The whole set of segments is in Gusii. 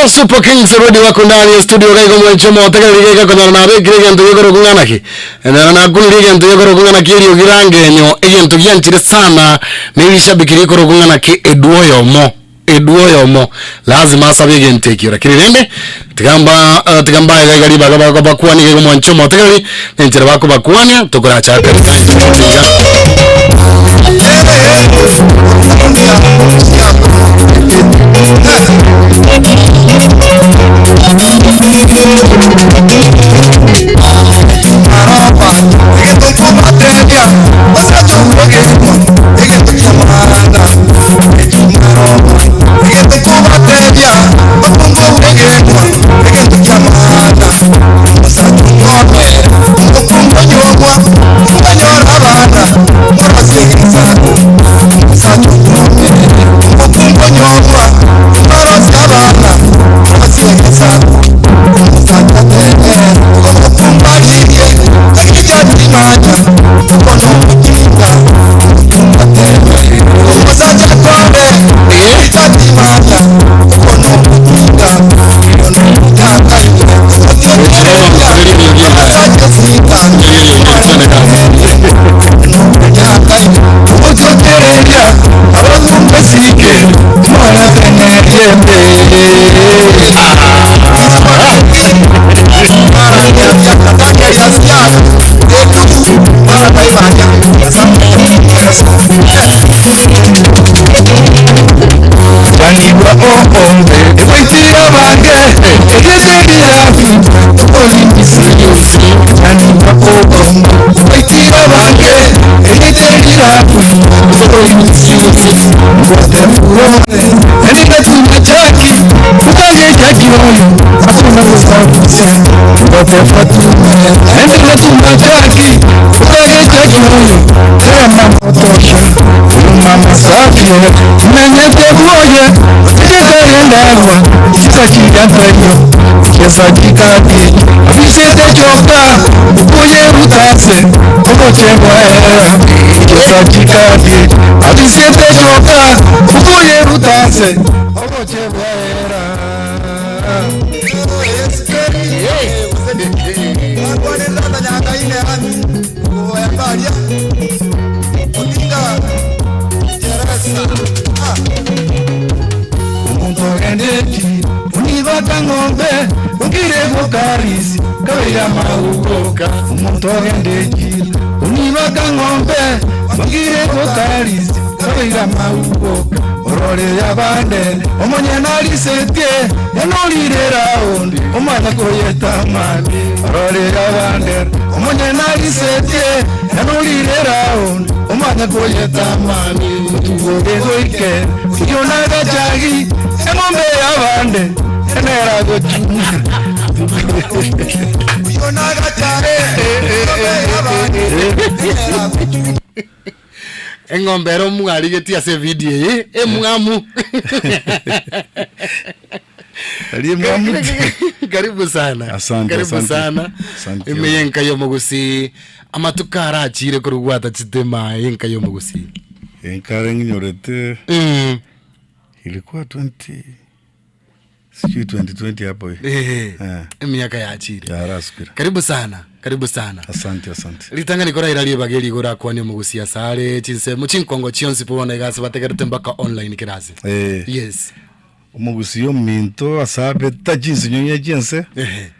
Nyamira Super Kings Radio wako ndani ya studio gaigo mwenche motegereri gaiga konyora nabekire egento gekorokwa ng'a naki Enyora nakunire egento gekorokwa ng'a naki eriogi rangenyo egento gianchire sana na erishabiki rikorokwa ng'a naki edwo oyomo edwo oyomo lazima asabe egento ekio lakini rende tiga mba tiga mbae iga iga ribaga bako bakwanie iga igo mwanche omotegereri na enchera bakobakwania tokorachaka iga. Eng'ombe ere omwarigetie ase evidio eye emwamu. Eri emwamu. Karibu sana. Asante, Karibu asante. sana. Asante. Ime yenka y'omogusii amatuko arachire korwa gwatachete ema yenka y'omogusii. Enkare ng'inyorete Mm. ilikuwa 20 sijui 2020 hapo hivi. Eh. Eh. Emiaka yachire. Yarasukira. Karibu sana. Karibu sana. Asante asante. Ritang'ani koraira ribaga eri igoro akwanie omogusi asare chinsemo chinkongo chionsi pi bono iga ase bategerete mpaka online kerase. Eh. Yes. Omogusi ominto asabe ta chinsinyo chiense Ehe.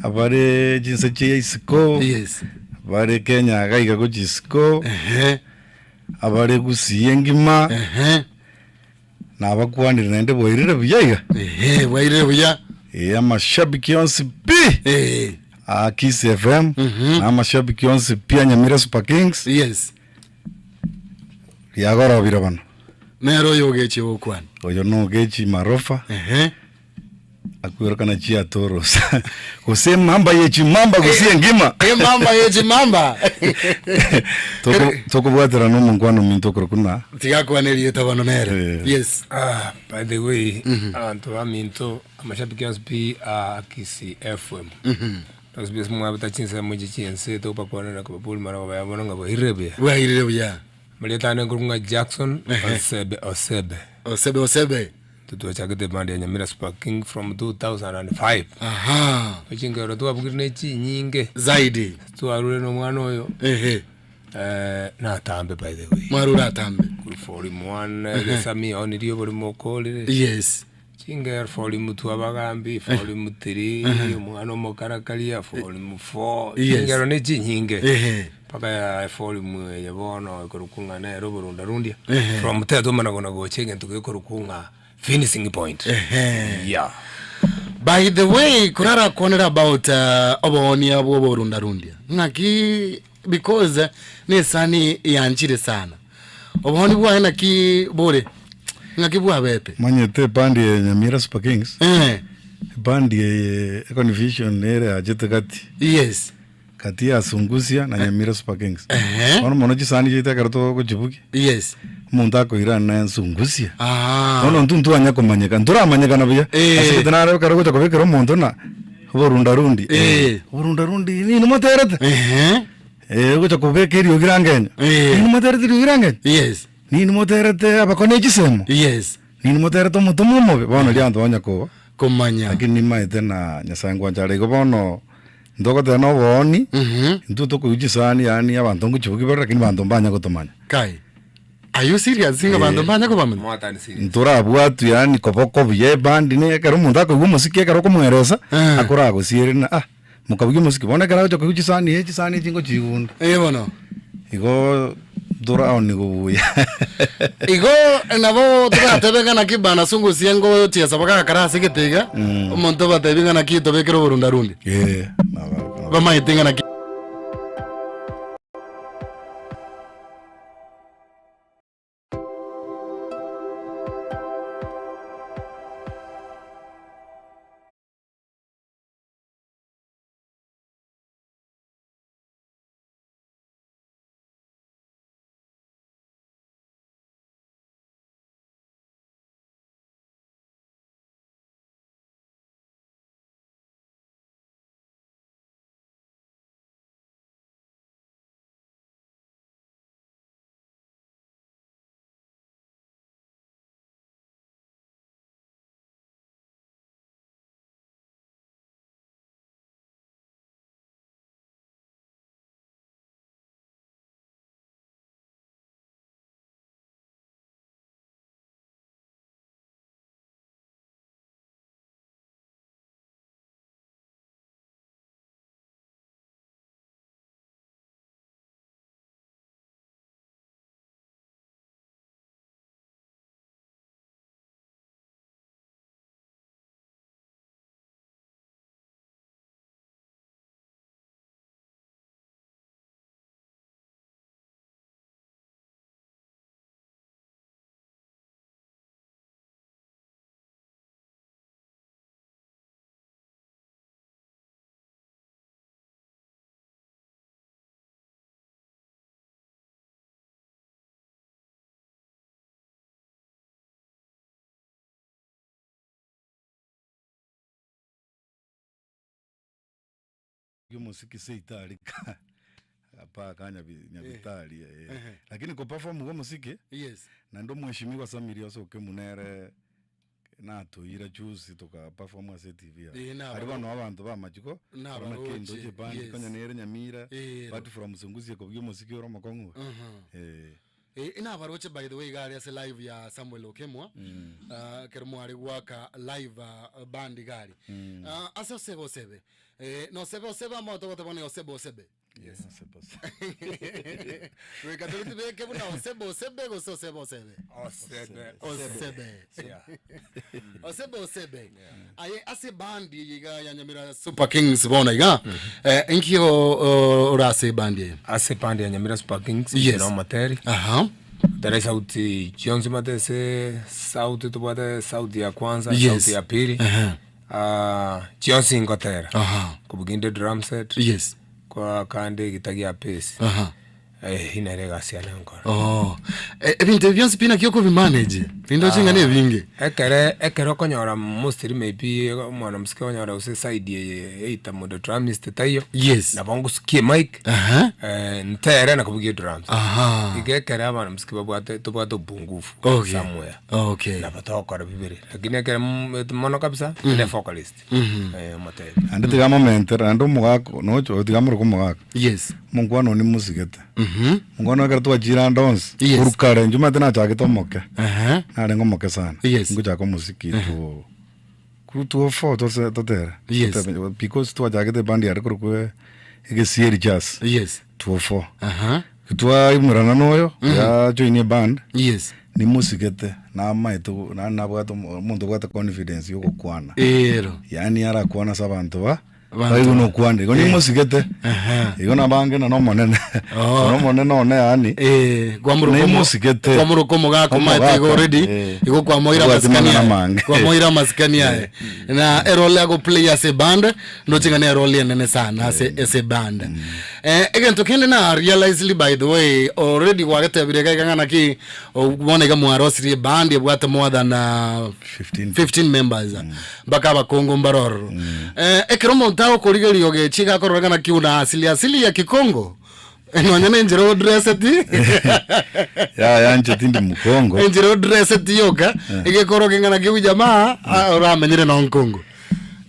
abare chinse chia isiko Yes. bare Kenya iga iga gochia isiko Ehe. abare Gusii engima Ehe. Nabakwanire naende bwairire buya iga. Ehe, bwairire buya. Ee, amashabiki onsi pi Eh, a Kiss FM Mhm. na amashabiki onsi pi a Nyamira Super Kings yes. riagorobire bono. Nere oyo ogechie gokwana. Oyo nogechi Marofa Ehe. akwerokana chiatorosa gose emamba ye chimamba gose engima Emamba ye chimamba. Toko- tokobwaterana omonkwano ominto okorokwa na Tiga akwane erieta bono nere. Eh. Yes. Ah, by the way abanto baminto amashabiki onsi pi a Kisii FM onsi pi ase mwabeta chinsemo echi chiense togobakwanera kobabori mara kobaya bono ng'a bwairire buya Bwairire buya. Marieta ane nkorokwa ng'a Jackson Ehe. Osebe Osebe Osebe osebe. Intwe twachagete ebandi ya Nyamira Super King from 2005. Aha. Chingero twabugire ne chinyinge. Zaidi. Twarure na omwana oyo. Ehe. Natambe by the way. Mwarure atambe. Korwa volume one, egesami onirie oborimo okorire. Yes. Chingero volume two abagambi, volume three omwana omokarakaria, volume four, Yes. chingero ne chinyinge. Ehe. Mpaka ya volume eye bono ekorokwa ng'a nere oborundarundia. Ehe. From there twamana kona gocha egento gekorokwa ng'a finishing point. Ehe. Yeah. By the way, korarakonera about oboonia bwa oborundarundia ng'aki because nesani yanchire sana obooni bwaye naki bore ng'aki bwabete Manyete ebandi eye Nyamira Super Kings, eh, ebandi eye econfusion nere yachete gati. yes Gati ya Sungusia na Nyamira Super Kings. Ehe. Bono mono chisani chiaito ekero togochibugia, yes omonto akoirana na Sungusia. Ah. Bono intwe ntwanya komanyeka, ntoramanyekana buya. Eh. Ase egento nare ekero ogocha kobekera omonto na oborundarundi. Eh. Oborundarundi ninwe moterete. Ehe. Eh, ogocha kobeka eriogi rangenyo. Eh. Ninwe moterete eriogi rangenyo. yes Ninwe moterete abakoni echisemo. yes Ninwe moterete omotomwa omobe. Bono riria abanto banya koba. Komanya. Lakini nimaete na Nyasaye ngwancha are igo bono ntogoteba na obooni, intwe tokoigwa chisani yaani abanto ngochibugia bare lakini banto mbanya gotomanya. Kai, are you serious ng'a banto mbanya kobamanya? More than serious. Ntorabwatwe yaani koboko buya ebandi ne ekero omonto akoigwa omosiki ekero okomoeresa, Eh. akoragosiere ng'a ah, mokabugia omosiki bono ekero agocha koigwa chisani eh chisani echi ngochigunda. Eh bono. Igo ntoraonigo buya. Igo nabo toratebe ng'a naki bana sungusia ngochiesa bagakara ase egete iga, omonto obatebi ng'a naki tobekere oborundarundi. Eh, nabo. Bamaete ng'a naki. Omosiki seitari mpaka nyabitari eh. Lakini koperform iga omosiki, Yes. naende omweshimiwa Samiri osoke buna ere natoira juzi toka perform ase etv aya. Eh, naba- Aria bono abanto b'amachiko, Naba korwa naki roche, ndoche band, yes. konya nere Nyamira, Eh, but from Sungusia kobugia omosiki ore omokong'u. Eh. Eh, inabaroche by the way iga aria ase live ya Samuel Okemwa ah, ekero mware goaka live ah, band iga aria Ah, ase osebe osebe eh, nosebe osebe amo togoteba ne osebe osebe Yes. Osebe osebe. Goika tore tibeke buna osebe osebe gose osebe osebe Osebe. osebe Yeah. osebe osebe aye ase band eye iga ya Nyamira Super Kings bono iga eh, inki o- orase eband eye Ase eband ya Nyamira Super Kings, Yes. na omoteri. aha Tari sauti chionsi mate ase sauti tobwate sauti ya kwanza, Yes. sauti ya pili. Ehe. Ah, chionsi ngotera. Aha. Kobuginde drum set. Yes. Kwa kande egita gia bass. Aha. Eh, eyio nere egasi yane nkora. Oh, e- ebinto ebi bionsi pi naki okobimanage? Rinde oche ng'a na ebinge. Ekere ekero okonyora mostly maybe omwana omosike okonyora gose eside eye either mondo drummist taiyo, Yes. nabo ngosukia emic, Aha. ntere na kobugia edrums. Aha. Iga ekere abana omosike babwate tobwate opungufu Okay. somewhere, Okay. nabo togokora bibere, lakini ekere mono kabisa, ere vocalist, omotebi. Naende tiga momentere, naende omogaka noche oyo tiga amoroke omogaka. Yes. Omokwana one mosigete. Omokwana ekero twachire ande onsi, Yes. korwa kare inche omanyete nachagete omoke, Aha. narenge omoke sana. Yes. Ngochaka omosiki two korwa two four tose totere. Yes. Totebe because twachagete eband yare korokwa egesieri jazz. Yes. Two four. Aha. Twaimerana na oyo, yajoinia eband. Yes. Nimosigete, namaete go naende nabwate omo omonto obwate confidence ya ogokwana. Ero. Yaani arakwane ase abanto ba Abanto baigu ba. nokwanire. Igo nimosigete, Aha. igo nabange na nomonene. Oh. Nomonene one yaani, Eh, kwamuruka omo- Nimosigete. kwamuruka omogaka omanyete igo Omogaka, already eh. igo kwamoira Obwate amasikani amang'ana aye amange. kwamoira amasikani aye na erole agoplay ase eband ndoche ng'a na erole enene sana ase ase eband eh, egento kende na realizely by the way already gwagetebire iga iga ng'a naki bono iga mwarosirie eband ebwate more than ah, 15. 15 members mpaka abakongo mbare ororo eh, ekero omonto agokorigeria ogechi iga akorora ng'a naki una asili asili ya kikongo nonya na enchera odresseti Yaya inche tindi mokongo. enchera odresseti yoka egekoroka ng'a naki ojamaa ah, oramenyire na nkongo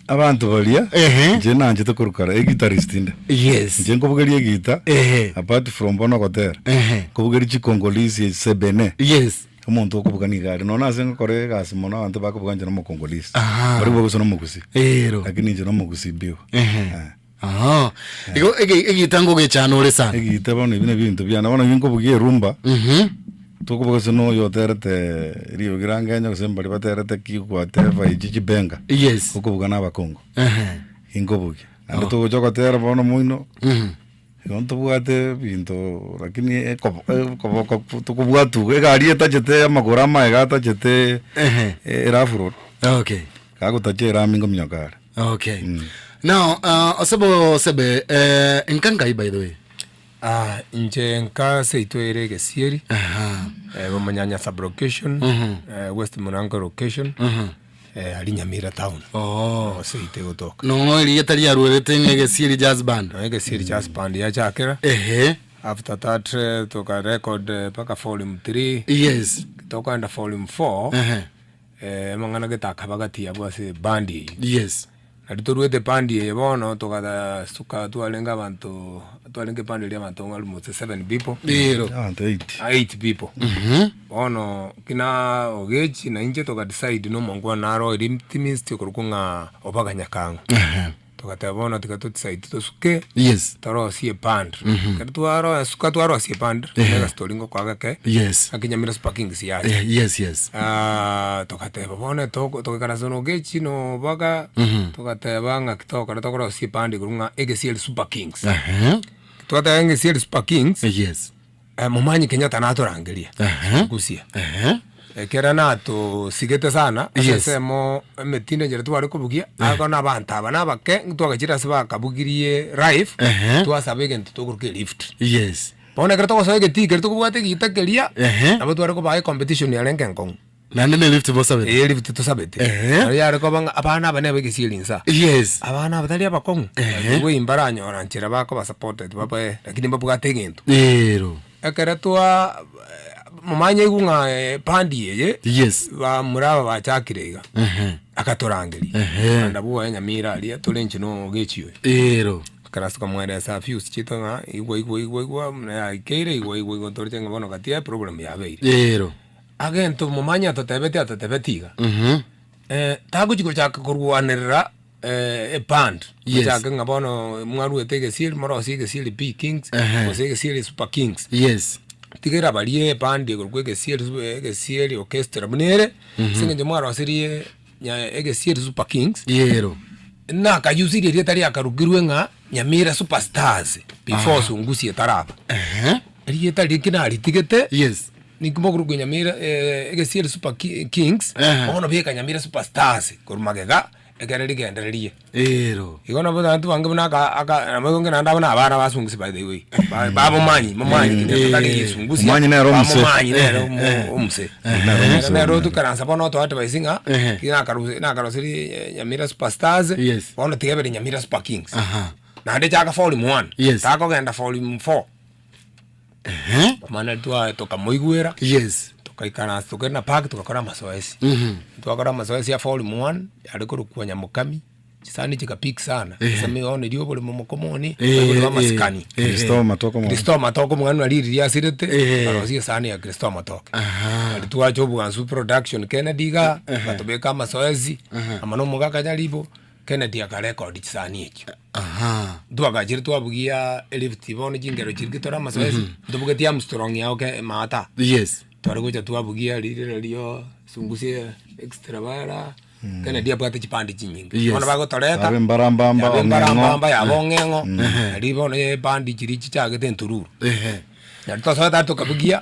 Abanto baria, Ehe. inche nanchete korwa kare, egitarist inde. Yes. Inche nkobugeria egita, Ehe. apart from bono ogotera, Ehe. nkobugeria chikongolese sebene. Yes. Omonto okobuga nigo are, nonya ase ngokora egasi mono abanto bakobuga inche nomokongolese. Aha. Barabwo gose nomogusii. Ero. Lakini inche nomogusii biu. Ehe. Eh. Aha. Igo ege- egita ngogechana ore sana. Egita bono ebi nabio ebinto biane, bono nkobugia erumba, Mhm. tokobuga gose na oyo oterete riogi rangenyo gose mbaria baterete ki whatever echi chibenga, Yes. okobuga na abakongo, Ehe. inkobugia. Naende togocha gotera bono moino, Mhm. igo ntobwate ebinto lakini ekobo ekoboko tokobwatwa iga, egari etachete amagoro amaye gatachete Ehe. erafuroro, Okay. gagotacha erami nkominyoka are. Okay. Now, uh, osebo osebe eh, nka nkai by the way. Ah, inche nka seito ere egesieri Aha. eh, Bomonyanya sub location eh, West Murango location eh, aria Nyamira town Oh. seito egotoka Nong'o erieta riarwerete ng'a egesieri jazz band. Nonya egesieri jazz band yachakera Ehe. after that eh, toka record eh, mpaka volume 3 Yes. tokaenda volume 4 Ehe. Eh, amang'ana gete akaba gati abwo ase ebandi eyio. Yes. Nario toruete ebandi eye bono togasuka twarenge abanto twarenge ebandi eria abanto almost seven people. Ero. Abanto eight. Ah, eight people. Bono kina Ogechi na inche toga decide na omonto one naro optimist okorokwa ng'a Obaga Nyakang'o. Ehe. Togateba bono tiga to decide tosuke Yes. torosie eband. Ekero twarosuka twarosia eband, Ehe. na egastori ngokoa gake, Yes. ng'aki Nyamira Super Kings yacha. Eh, yes, yes. Ah, togateba bono toko togaikaransa na Ogechi na Obaga, togateba ng'aki togokora tokorosia eband igoro ng'a Egesieri Super Kings. Ehe. Twateba Egesieri Super Kings, Yes. eh, Momanyi Kenyatta natorangeria, Ehe. Busia. Ehe. Ekero natosigete sana ase Yes. ensemo emetindo enchera tware kobugia, agakora na abanto aba na abake, ntwagachire ase bakabugirie live, Ehe. twasaba egento tokoroka elift. Yes. Bono ekero togosoa egetii keria tokobwata egita keria, Ehe. nabo tware kobaa ecompetition yarenge enkong'u. Naende ne lift mosabete. Ee elift tosabete. Ehe. Nabo yare koba ng'a abana aba nebe egesieri nsa. Yes. Abana aba tari abakong'u, Ehe. lakini mbaranyora nchera bakoba supported babae lakini mbabwate egento. Ero. Ekero twa momanye aigwe ng'a ebandi eye, Yes. bamura aba bachakire iga, Ehe. akatorangeria, Ehe. naende abwo oye Nyamira aria tore inche na Ogechi oyo. Ero. Ekero ase tokamweresa views chiaito ng'a igwa igwa igwa igwa buna yaikeire igwa igwa igwa ntoroche ng'a bono gati ya eproblem yabeire. Ero. Agento momanye atotebeti atotebeti iga, Mhm. tagochi gochaka korwanerera eband, Yes. gochake ng'a bono mwaruete egesieri morosie egesieri Big Kings, Ehe. gose egesieri Super Kings. Yes. Tigera barie eband ekorokwa egesieri su egesieri orchestra buna ere, ase eng'encho mwarosirie nya egesieri Super Kings, Yero. nakayusirie erieta riakarokirwe ng'a Nyamira Super Stars before Sungusia etaraba. Ehe. Erieta riria ki naritigete. Yes. Ninki mokorokwa Nyamira egesieri Super Kings, Ehe. bono beka Nyamira Super Stars korwa magega, Ekere rigendererie. Ero. Igo nabo abanto bange buna aka aka nabo igo naende abwo na abana ba sungusia by the way. Ba babomanyi momanyi Eh. kende totari gisungusia, Omanyi nere omuse. bamomanyi nere Eh, omo eh. omuse. Nere omuse, Nere nere. otoikaransa bono otoa advice ng'a, Ehe. ki nakarusia nakarosirie Nyamira Superstars, Yes. bono tiga ebere Nyamira Super Kings. Aha. Naende chaka volume one, Yes. takogenda volume four. Ehe. Omana twa tokamoigwera. Yes. Tokaikaransa tokairana park togakora amasoesi. Twakora amasoesi ya volume one, yare korokwa Nyamokami, chisani chikapick sana, Ehe. ase bono erio oboremo mokomoni, Eh, oboremo eh, amasikani. eh. Kristo matoke mono. Kristo matoke omong'ina riri riasirete, Eh. akarosia esani ya Kristo matoke. Aha. Naende twacha obwansu production Kennedy igaa, akatobeka amasoesi, amo na omogaka Jaribu, Kennedy akarekodi chisani echio. Aha. Ntwagachire twabugia elift bono chingero chiria tore amasoesi, ntobugetie Armstrong yao ke maata. Yes. Tware gocha twabugia riria nario sungusia extra bara, Kennedy abwate chibandi chinyinge. Yes. Bono bagotoreta, Yabe mbarambamba, yabe ong'eng'o. mbarambamba yabe ong'eng'o, nario bono ebandi chiria chichagete entururu. Ehe. Nario twasoete aria tokabugia,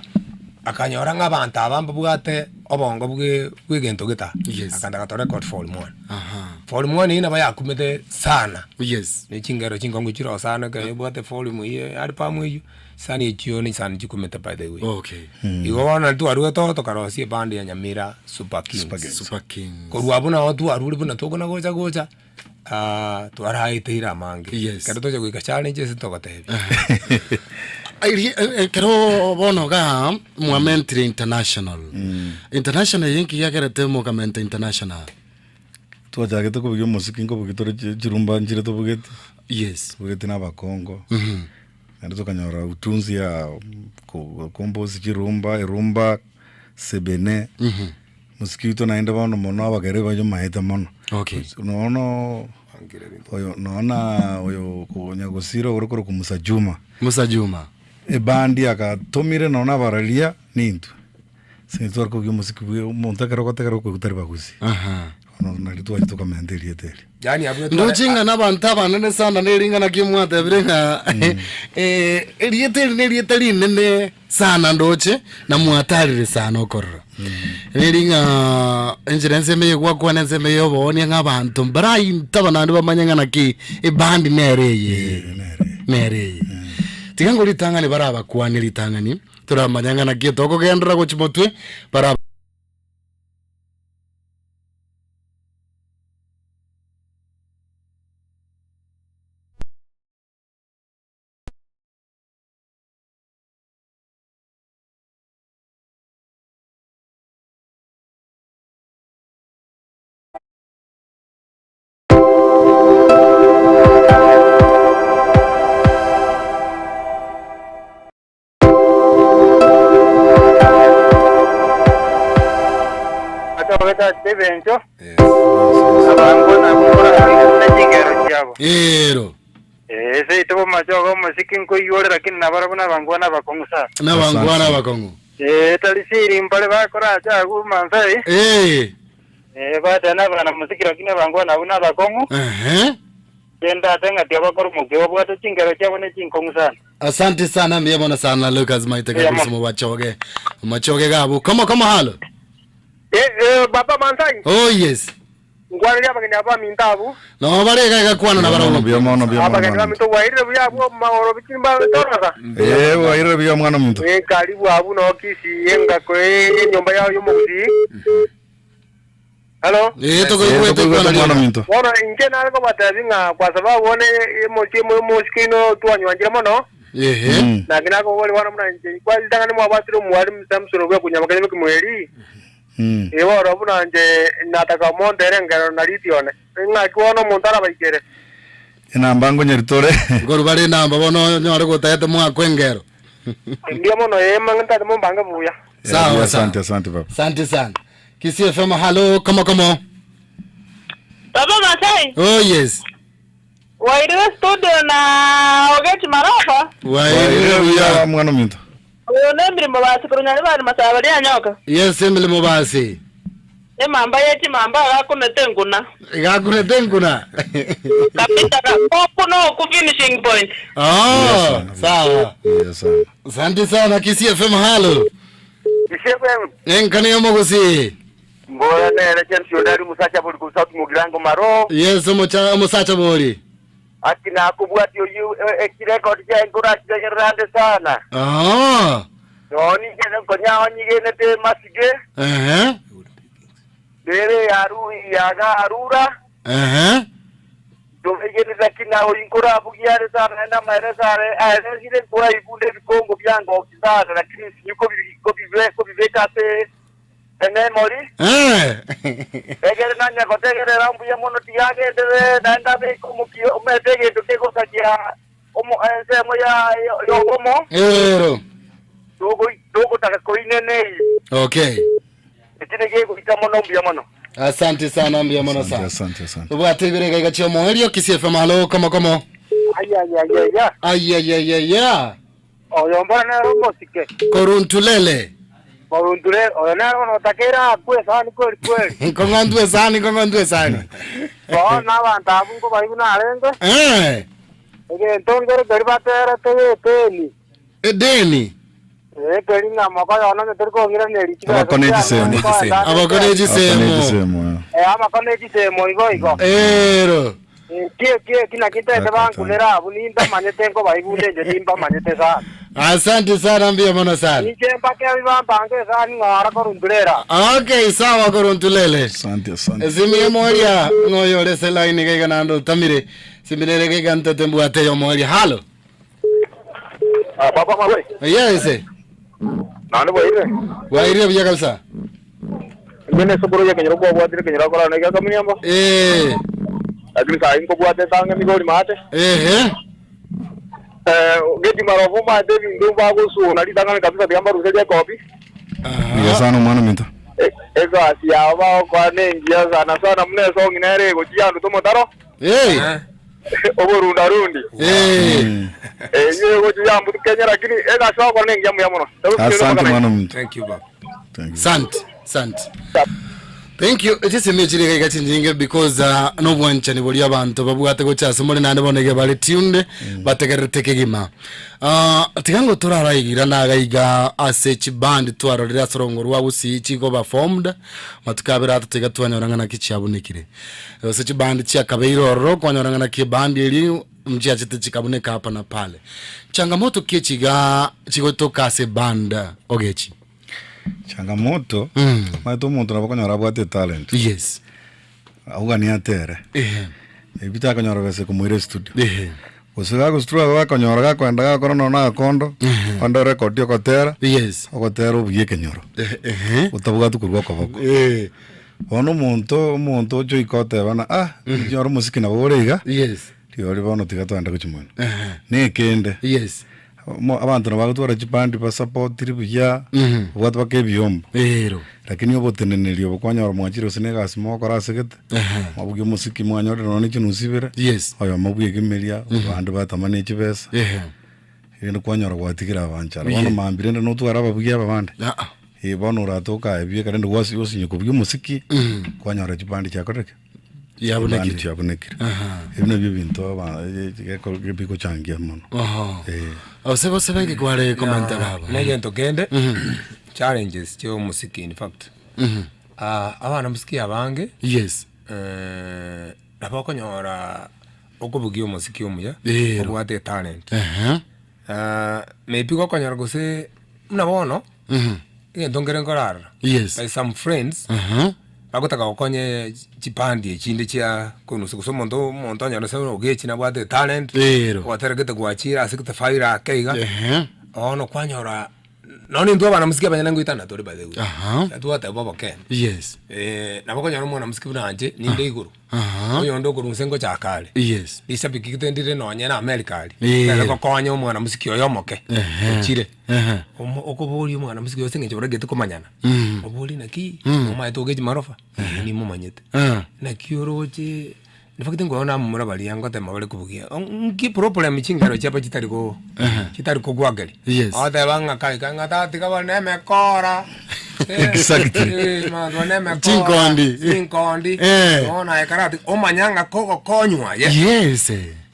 akanyora ng'a abanto aba mbabwate obongo bwe bwa egento geta, Yes. akanda agato record volume one. Aha. Volume one eyio nabo yakumete sana, Yes. ne chingero chinkongu chire oo sana ekero ebwate volume eyio album eyio, chisani echio ne chisani chikumete by the way. Okay. Igo bono nari twarwete oo tokarosia eband ya Nyamira Super Kings. Super Kings. Super Kings. Korwa abwo nabo twarure buna tokona gocha gocha. Twaraeteire amange. Yes. Ekero tocha goika challenges ntogotebia. Eri- e- Ekero bono igaa mwamentire international. International eye nki yagerete mokamenta international? Twachagete kobugia omosiki nkobugia tore chi- chirumba nchire tobugeti, Yes. tobugeti na abakongo, naende tokanyora utunzi ya ko- kombosi chirumba, erumba, sebene. Mosiki oito naende bono mono abagere bayomaete mono. Okay. Nono oyo nona oyo nyagosira ore korokwa Musa Juma. Musa Juma. Ebandi agatomire nonya abararia nintwe. Ase intwe tware kobugia omosiki buya omonto ekero ogotegera okoigwa tari bagusi. Aha. Bono nario twacha tokamenta erieta erio. Yaani abwo Ndoche ng'a nabanto abanene sana neri ng'a naki mwatebire ng'a eh, erieta eri nerieta rinene sana ndoche na mwatarire sana okorora. Neri ng'a enchera ensemo eye gwakwana ensemo eye oboonia ng'a abanto mbaraintaba naende bamanye ng'a naki ebandi nere eye nere eye. Tiga ngo ritang'ani barabakwanie ritang'ani toramanya ng'a naki tokogenderera gochia motwe bara. Ase ase ebencho, abango nabwo korarenge chingero chiabo. Ero. Eh, seito bomachogo omosiki nkoigwore lakini nabarabwo nabangwana abakong'u sana. Nabangwana abakong'u. Eh, tari siri mbare bakoracha agwo Maasai. Eh. Eh, bateba nabana mosiki lakini abangwana abwo nabakong'u. Ehe. Kende ase ng'ati abakora omokia babwate chingero chiabo ne chinkong'u sana. Asante sana mbuya mono sana Lucas Maite Mbuya kabisa mono. mobachoge machoge gabo komo komo halo Eh, eh, baba Mansai, oh yes nkwaneria abageni aba baminto abwo. no bare iga iga kwana na barabwo Mbuya mono, mbuya mono, Abageni mwana baminto bwairire buya abwo magoro bichimba torosa. Eh, bwairire buya mwana ominto. Eh, karibu abwo no Kisii engako eh, enyomba yao y'omogusii. Halo? Eh, Eh, tokoigwete tokoigwete kwana mwana rioka. ominto. Bono inche nare kobatebi ng'a kwa sababu one emosie mosike ino twanywanchire mono, Ehe. naki nakobori bono buna inche kwalitang'ani mwabwatire omwalimu Samson obuya kunyama kenya kimweri, ee bono buna inche nataka montere engero na ritione, ng'aki bono omonto arabaikere. Enamba ngonyeritore. Nkoru bare enamba bono onyore gotagete mwakwe engero. Mbuya mono ee mang'ana tate mombange buya. Sawa sawa. Asante, asante baba. Asante sana. Kisii FM halo komo komo. Baba Masai, Oh yes. wairiwe studio na Ogechi Marofa, Wairire buya. mwana ominto. oyo nemirimo basi korwa Nyaribari Masaba rianyoka. Yes emirimo basi. Emamba ye chimamba gakunete enguna. Gakunete enguna. Kabisa ka no ku finishing point. Oh, sawa. Yes, sana. Asante sana Kisii FM halo. Kisii FM. Enkani yomogusi. Mbora nere James Ondari omosacha bori korwa South Mugirango Maro. Yes, omocha omosacha bori. Aki nakobwatia oyio echirekodi chiaye nkorachiregerera ande sana. Ah. Nonye inche nkonya onyigenete masige. Ehe. Nere yaru yaga arura. Ehe. Tomegenete lakini naoyi nkorabugia are sana naende amaereso are aeresire nkoraibunde ebikongo biangoki sana lakini sinyi kobi kobibe kobibeka ase ememory. Eh. Egere nanya gotegerera mbuya mono tigagenderere naende abeke omokia omete egento kegosakia omo ensemo ya yobomo Ero. togoi togotaka koinene eyio. Okay. Eki negegoita mono mbuya mono. Asante sana mbuya mono Asante, sana. asante, asante. Obwate ibere gaiga chia omoerio Kisii FM halo komo komo. Ayayayaya, Ayayayaya. oyo mbora nere omosike, Koruntulele. moruntule, oyo nere bono otakeire akwe esani kweri kweri. Nkong'ontwe esani nkong'ontwe esani. Bono abanto abwo nkobaigwa narenge, Eh. egento nkere keria baterete geteni. Edeni. Eh, keri ng'a mokoyo onye tori kong'iraneria chibesa Abakone chiane, chisemo. nkoenda ande Abakone ase- chisemo. Chisemo, eh. Eh, abakone chisemo igo igo. Ero. Eh, ki ki ki naki ntete bankunera abwo nimbamanyete nkobaigunda inche nimbamanyete sana. Asante sana mbuya mono sana. Inche mpaka ebi bampange esani ng'ora korunturera. Okay, sawa koruntulele. Asante, asante. Esimi moria ng'oyore se line gaiga nando utamire. Siminere gaiga ntete mbwate yo moria. Halo. Ah, baba mawe. Yes. Nani bwaire? Bwairire buya kabisa. Nyene sokoro ya kenyoro kwa bwatire kenyoro akora na gaka munyamba. Eh. Lakini sai nkobwate tange migori mate. Ehe. Eh, geti marobo mate bindu bagusuna ritang'ani kabisa tiga mbaruserie kopi. Buya Aha. sana omwana ominto. Egasi yao bagokora nengiya sana sana muna esongi nere egochia andu tomotaro Hey. Eh? oborundarundi. Eh. Mm. Enye egochia ambu Kenya lakini egasi bagokora nengiya muya mono. Asante mwana ominto. Thank you, baba. Thank you. Asante. Asante. Thank you. Chisemi chiri gaiga chinyinge because uh, nobwanchani boria abanto babwate gocha ase more naende bono iga bare tuned bategererete kegima. Uh, tiga ngo toraraigira nagaiga ase chiband twarorire ase orongo rwa gusii chigoba formed matuko abere atato iga twanyora ng'a naki chiabunekire. Gose chiband chiakabeire ororo kwanyora ng'a naki eband eria nchiachete chikabuneka hapa na pale. Changamoto ki echiga chigotoka ase eband ogechi? Changamoto, Mm. omanyete omonto nabo okonyora abwate etalent, Yes. auganie atere, Ehe. maybe takonyora besa ekomoira estudio. Ehe. Gose gagostruggle gakonyora gakoenda gakora nonya na agakondo, onde orekodi ogotera, Yes. ogotera obuya ekenyoro, Ehe. Ehe. otabwati korwa okoboko. Eh. Bono omonto, omonto ocha oika oteba ng'a ah, inche ore omosiki nabo ore iga, Yes. rirorio bono tiga togende gochia moino. Ehe. Na ekende, Yes. Omo abanto nabo bagotwara chibandi basapotiri buya, babwate mpaka ebiombo, Ero. lakini oboteneneri obo kwanyora mwachire gose na egasi mogokora ase gete, Ehe. mwabugia omosiki mwanyorire nonye na chinusu ibere, Yes. oyomo bwegemeria, abande batama na echibesa, Ehe. rende kwanyora gwatigire abanchara. Ye. Bono mambia rende notware ababugia aba bande, Ah ah. eh bono oratoke aye bieka rende gwasi osinywa kobugia omosiki, kwanyora chibandi chiakorire ki? Yabunekire. Chibandi chiabunekire. Aha. Ebi nabio ebinto aba bigochangia mono. Oho. Eh. Ose bose benge kware komenta baba. Negento kende challenges chia omosiki in fact Ah, abana mosiki abange Yes. eh, nabo okonyora okobugia omosiki omuya Ero. obwate etalent Ehe. Ah, maybe gokonyora gose buna bono egento nkere nkorarora Yes. by some friends Aha. Bagotaka gokonya chipandi echinde chia konusa gose omonto omonto onyore ase ogechi nabwate etalent Ero. gwaterekete gwachire ase gete fire ake iga Ehe. bono kwanyora nonye intwe abana mosike abanyene ngoitana tore by the way Aha. twateba obokene Yes. nabo okonyora omwana mosike buna inche ninde igoro Aha. oyonde okorwa inse ngochaka are Yes. risabiki gete ndire nonye na America aria Eh. nere gokonya omwana mosike oyo omoke Ehe. ochire Ehe. Omo okoboria omwana mosike ase eng'encho boragete komanyana Oborie naki nomaete ogechi marofa? Ee nimomanyete. Naki oroche in fact nkonya namomura baria ngotema bare kobugia nki problem chingero chiabo chitari go chitari kogwakeria. Yes. Ogoteba ng'a kai kai ng'a tatiga bare na emekora Exactly. abanto bare na emekora Chinkondi. chinkondi Eh. bono aye karati omanya ng'a kogokonywa aye. Yes.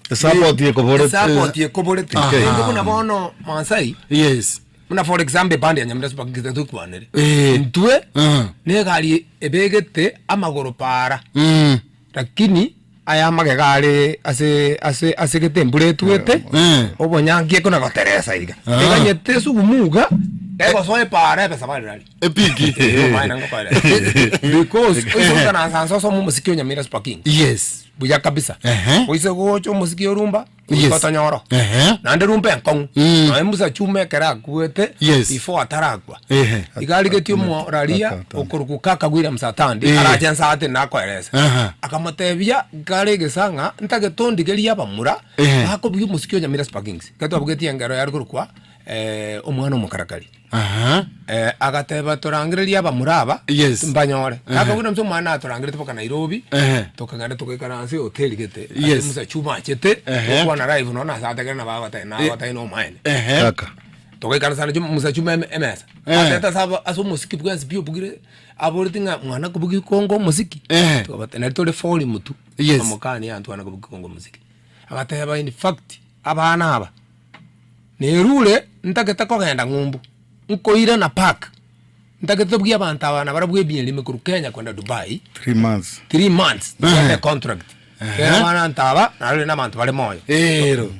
Esapoti ekoborete. Esapoti ekoborete. Okay. Rende buna bono Maasai Yes. Buna for example ebandi ya Nyamira Super Kings tokwanere. Eh. Intwe Ah. na egari ebegete amagoro paara. Mm. Lakini aya amagega are ase ase ase gete embura etwete Eh. obonyangi ekona goteresa iga. Ah. Eganyete esugumu iga egosoa epaara ebesa bariraria. Epiki. Omaene ngokoeresa. Because oise goikaransa nse osome omosiki o Nyamira Super Kings. Yes. Buya kabisa. Ehe. Oise gocha omosiki o rumba Yes. goika otonyore oo. Ehe. Naende rumba enkong'u. Mm. Nonya Musa Chuma ekero akwete Yes. before atarakwa. Ehe. Iga arigetie omoraria Ata- okorokwa kaka William Satandi Eh. arache ensate nakoeresa. Aha. Akamotebia kare egesa ng'a ntagete ondigerie abamura Ehe. bakobugia omosiki o Nyamira Super Kings. Ekero twabugetie engero yare korokwa omwana omokarakari. Aha. Eh, agateba torangererie abamura aba Yes. mbanyore Ehe. kaka buna omwana atorangerete mpaka Nairobi Ehe. tokagenda togaikaransa ehoteli gete ase Yes. Musa Chuma achete Ehe. gokwana live nonya nase ategere nabo agote nagotebi nomoene Ehe. Kaka. togaikaransa na Chuma Musa Chuma eme- emesa Eh. atete ase aba ase omosiki bwensi pi obugire aboreti ng'a mwana kobugia kongo omosiki Ehe. Tokabate nari tore volume tu Yes. omokani antwana kobugia kongo omosiki agateba in fact abana aba Nerure ntagete kogenda ng'umbu, nkoirana park, ntagete tobugie abanto aba nabarabwo ebieni ime korwa Kenya kwenda Dubai, Three months. three months tobwate econtract. Kera abanto aba narorire na abanto bare moyo. Ero.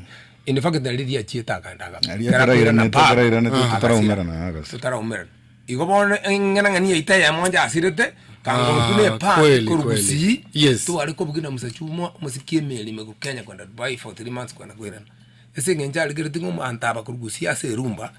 In fact nari riria achiete akaenda agakwa. Aria Kera koirana ekerairanete, park, ekerairanete agasira. totaraumerana, agasira. Totaraumerana. Igo bono eng'enang'eni yaito eyemo njasirete, kangotu Ah, ne park kweli, korwa kweli. Gusii, Yes. tware kobugia na Musa Chuma omosiki emeri ime korwa Kenya kwenda Dubai for three months kwenda koirana. Ase eng'encho arigeretie ng'a omonto aba korwa gusii ase erumba,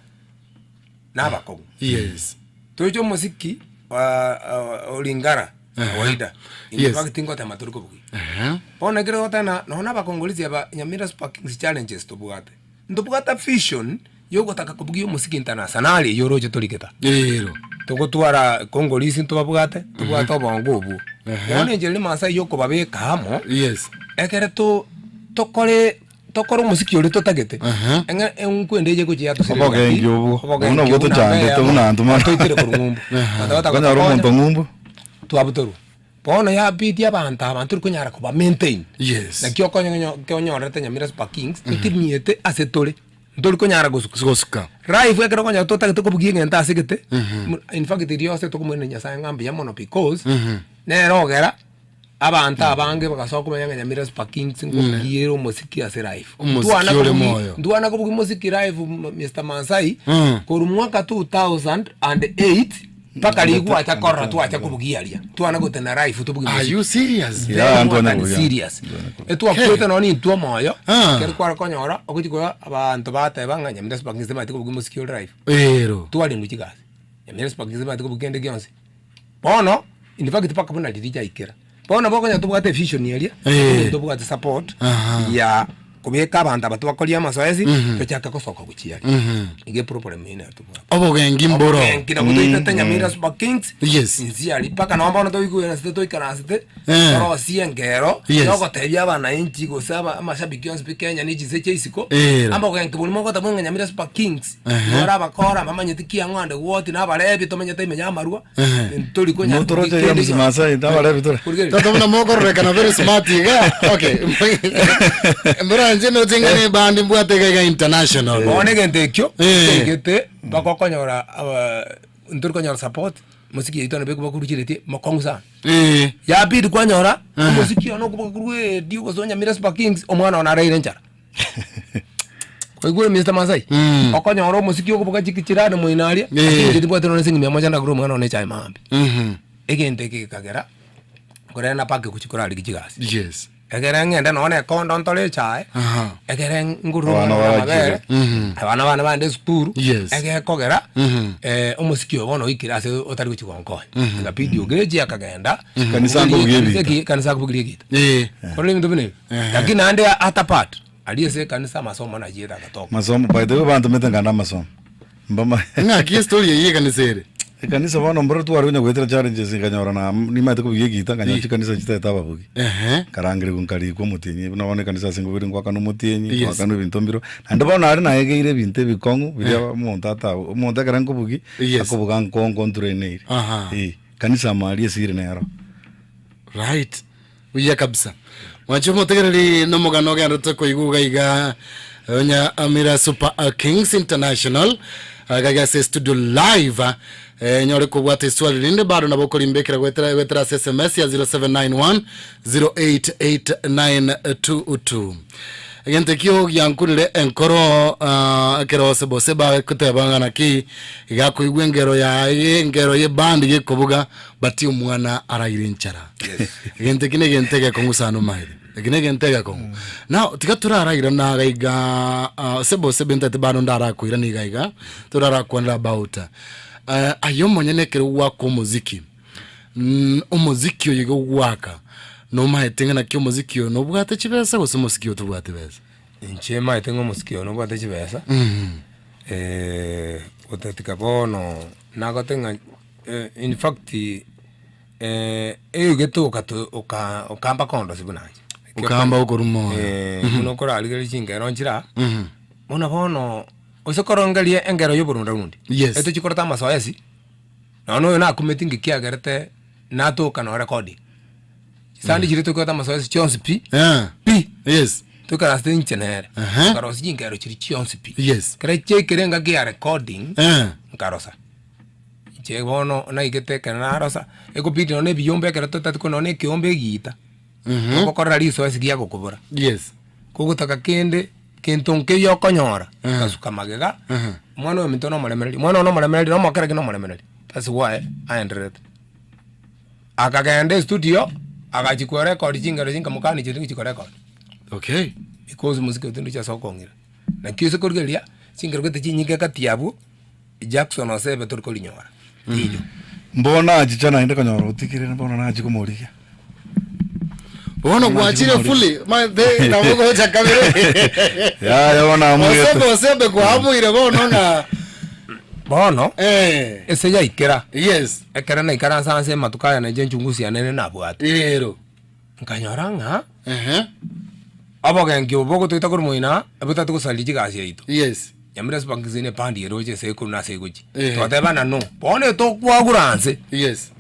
na abakong'u. Yes. Toche omosiki o Lingala kawaida, in Yes. fact tingotema tori kobugia. Ehe. Bono ekero goteba na nonya na abakongolisi aba Nyamira Super Kings challenges tobwate, ntobwate vision yogotaka kobugia omosiki internationally eywo oroche torigete. Ero. Togotwara Congolese ntobabwate, tobwate obongo obwo. Ehe. Bono enchera Rimaasai yokobabeka amo, Yes. ekere to tokore tokore omosiki oria totagete, Aha. eng'e enkwende eye egochia yatosirera Obogenki gati, obwo. obogenki Buna obwo obwo namba tochandete eyemo, buna intwe mono. toitire korwa ng'umbu. Abanto Okonyora batagotokonya, omonto ng'umbu. twabutorwa. Bono yabidi abanto aba ntori konyara koba maintain. Yes. Naki okonyo konyorete Nyamira Super Kings, totimnyete ase tore, ntori konyara gosuka. Gosuka. Life ekero okonyora totagete kobugia egento ase gete, in fact riria ase tokomoiraneria Nyasaye ng'a mbuya mono because, nere ogera abanto abange bagasoa komanya ng'a Nyamira Super Kings nkobugia ere omosiki ase life. Omosiki Ntwana ore kobugia moyo. ntwana kobugia omosiki live Mister Masai, korwa mwaka 2008 mpaka riria gwacha korora twacha kobugia aria, twana gotena live tobugie Are omosiki. you serious? Yeah, Very Antoine more than Buya. serious. Etwakwete nonya intwe omoyo, Ah. ekero kware konyora, ogochia korora abanto bateba ng'a Nyamira Super Kings tebanyeti kobugia omosiki ore live. Ero. Twarendwa chigasi, Nyamira Super Kings tebanyeti kobugia kende gionsi. Bono, in fact mpaka buna riria riaikera. Bono nabo okonyora tobwate evision eria, Eh. tobwate support Aha. ya kobeka abanto aba twakoria amasoesi, tochake gosoka gochia aria. Iga eproblem eye nero tobwate. Obogenki mboro. Obogenki nabwo toitete Nyamira Super Kings, Yes. inse aria mpaka nonye bono toigwerasete toikaransete, Eh. torosie engero, Yes. yogotebia abananchi gose aba amashabiki onsi pi Kenya na echinse chia isiko, Ero. amabogenki boria mogoteba ng'a Nyamira Super Kings, Ehe. bare abakora mbamanyeti ki ang'o ande gwoti na abarebi tomenyete ime ya amarwa, Ehe. ntori konyara Notoroche kende iga gionsi. Masai, tabarebi tore. Kurigereria. Tata buna mokororekana very smart iga. Okay. Mbora inche noche ng'a ne band mbwate iga iga international. Bono egento ekio Eh. keigete mpaka okonyora aba ntori konyora support, mosiki yaito nabo ekobakuruchiretie mokong'u sana. Eh. Yabidi kwanyora Aha. omosiki one okoboka korwa edio gose Nyamira Super Kings omwana one araire enchara. Kwaigure Mister Masai? Mm. Okonyora omosiki okoboka chikichirani moino aria, Eh. lakini inche tibwati nonye silingi mia moja ndagore omwana one echae maambia. Mhm. Egento eke gekagera, nkorera na park gochia korarigia chigasi. Yes. Ekere ng'ende nonye na ekondo ntore echae, Aha. ekere ngorere Abana omwana one barachire. amabere, Mhm. abana bane baende esukuru, Yes. egekogera, Mhm. omosiki oyo bono oikire ase otari gochia gonkonya. Ikabidi ogechi akagenda, Kanisa nkobugia kanisa ebita. eki- kanisa akobugia egita. Eh. Korora ebinto buna ebi. Lakini naende ata part, aria ase ekanisa amasomo nachiete agatoka. Masomo by the way bantomete nkande amasomo. Mbama Ng'aki estory eyio ekanisa ere? Ekanisa bono mboro tware konya goetera challenges nkanyora na nimaete kobugia egita nkanyora chikanisa chitaete ababugi. Ehe. Nkarangerigwa nkarikwa omotienyi buna bono ekanisa ase nkobere ngoakana omotienyi, Yes. ngoakana ebinto mbiro. Naende bono aria naegeire ebinto ebikong'u biria omonto ata omonto ekero nkobugia, Yes. akobuga nkongo ntrainire. Aha. Eh, kanisa amo aria esiri nero. Right. Buya kabisa. Mwanche omotegereri nomogano ogenderete koigwa iga iga. Nyamira Super Kings International gaiga ase studio live eh, nyore kobwata eswali rinde bado nabo okorimbekera goetera goetera ase sms ya 0791 088922 egento ekio giankunire enkoro ah, ekero ose bose bagoteba ng'a naki igakoigwa engero yaye engero ye band gekobuga but omwana araire enchara egento eki na egento egekong'u sana omaete Eki negento egekong'u. Now tiga torarairana iga iga ah, sebo sebe ntete bado ndarakoirana iga iga torarakwanera about eh, aye omonyene ekero gwaka omoziki mm, omoziki oyo iga ogwaka nomaete ng'a naki omoziki oyo nobwate chibesa gose omosiki oyo tobwati besa? Inche maete ng'a omosiki oyo nobwate chibesa, gotatika bono nagote ng'a in fact. Eyogete okato oka okamba kondosia buna inche. Okamba okorwa moyo. Buna okorarigereria chingero nchire aa, buna bono gose korongeria engero ya oborunda rundi, Yes. etochia koreta amasoesi, nonya oyo nakumeti ng'iki kiagerete natoka no recording. Chisani chiria tokoreta amasoesi chionsi pi, Eh. pi, Yes. toikaransete inche nere, Aha. tokarosia chingero chiria chionsi pi. Yes. Ekero chiaikire engaki ya recording, Eh. nkarosa. Inche bono naigete ekero narosa, ekobidi nonye na ebiyombe ekero totati korwa nonye na ekeombe egiita, ogokorera risoesi riagokobora. Yes. Kogotaka kende, kento nkeiyo okonyora, ogasuka magega, omwana oyo ominto nomoremereri, omwana oyo nomoremereri na omokera ki nomoremereri, that's why aendererete. Akagenda estudio, agachia korekodi chingero chinkamokani chiria ngochia korekodi. Okay. Because mosike oyo tindochi ase okong'ira. Naki ase korigereria, chingero gete chinyinge gati abwo. Jackson osebe tori korinyora riicho. Mbono nachicha naende konyora otigire bono nachia komorigia. Bono gwachire fully maete nabo gocha kabere. Yaya bono amugete. Osembe osembe kwamuire bono ng'a Bono eh ase yaikera yes ekero naikaransa ase amatuko aya nainche enchungusi yane ere nabwate ero nkanyora ng'a ehe obogenki obo bogotoita korwa moino aa botati gosaria chigasi yaito. Yes. Nyamira Sparks ne eband eroche ase ekorwa na ase egochia. Ehe. Twatebana no, bono etokwagura nse. Yes.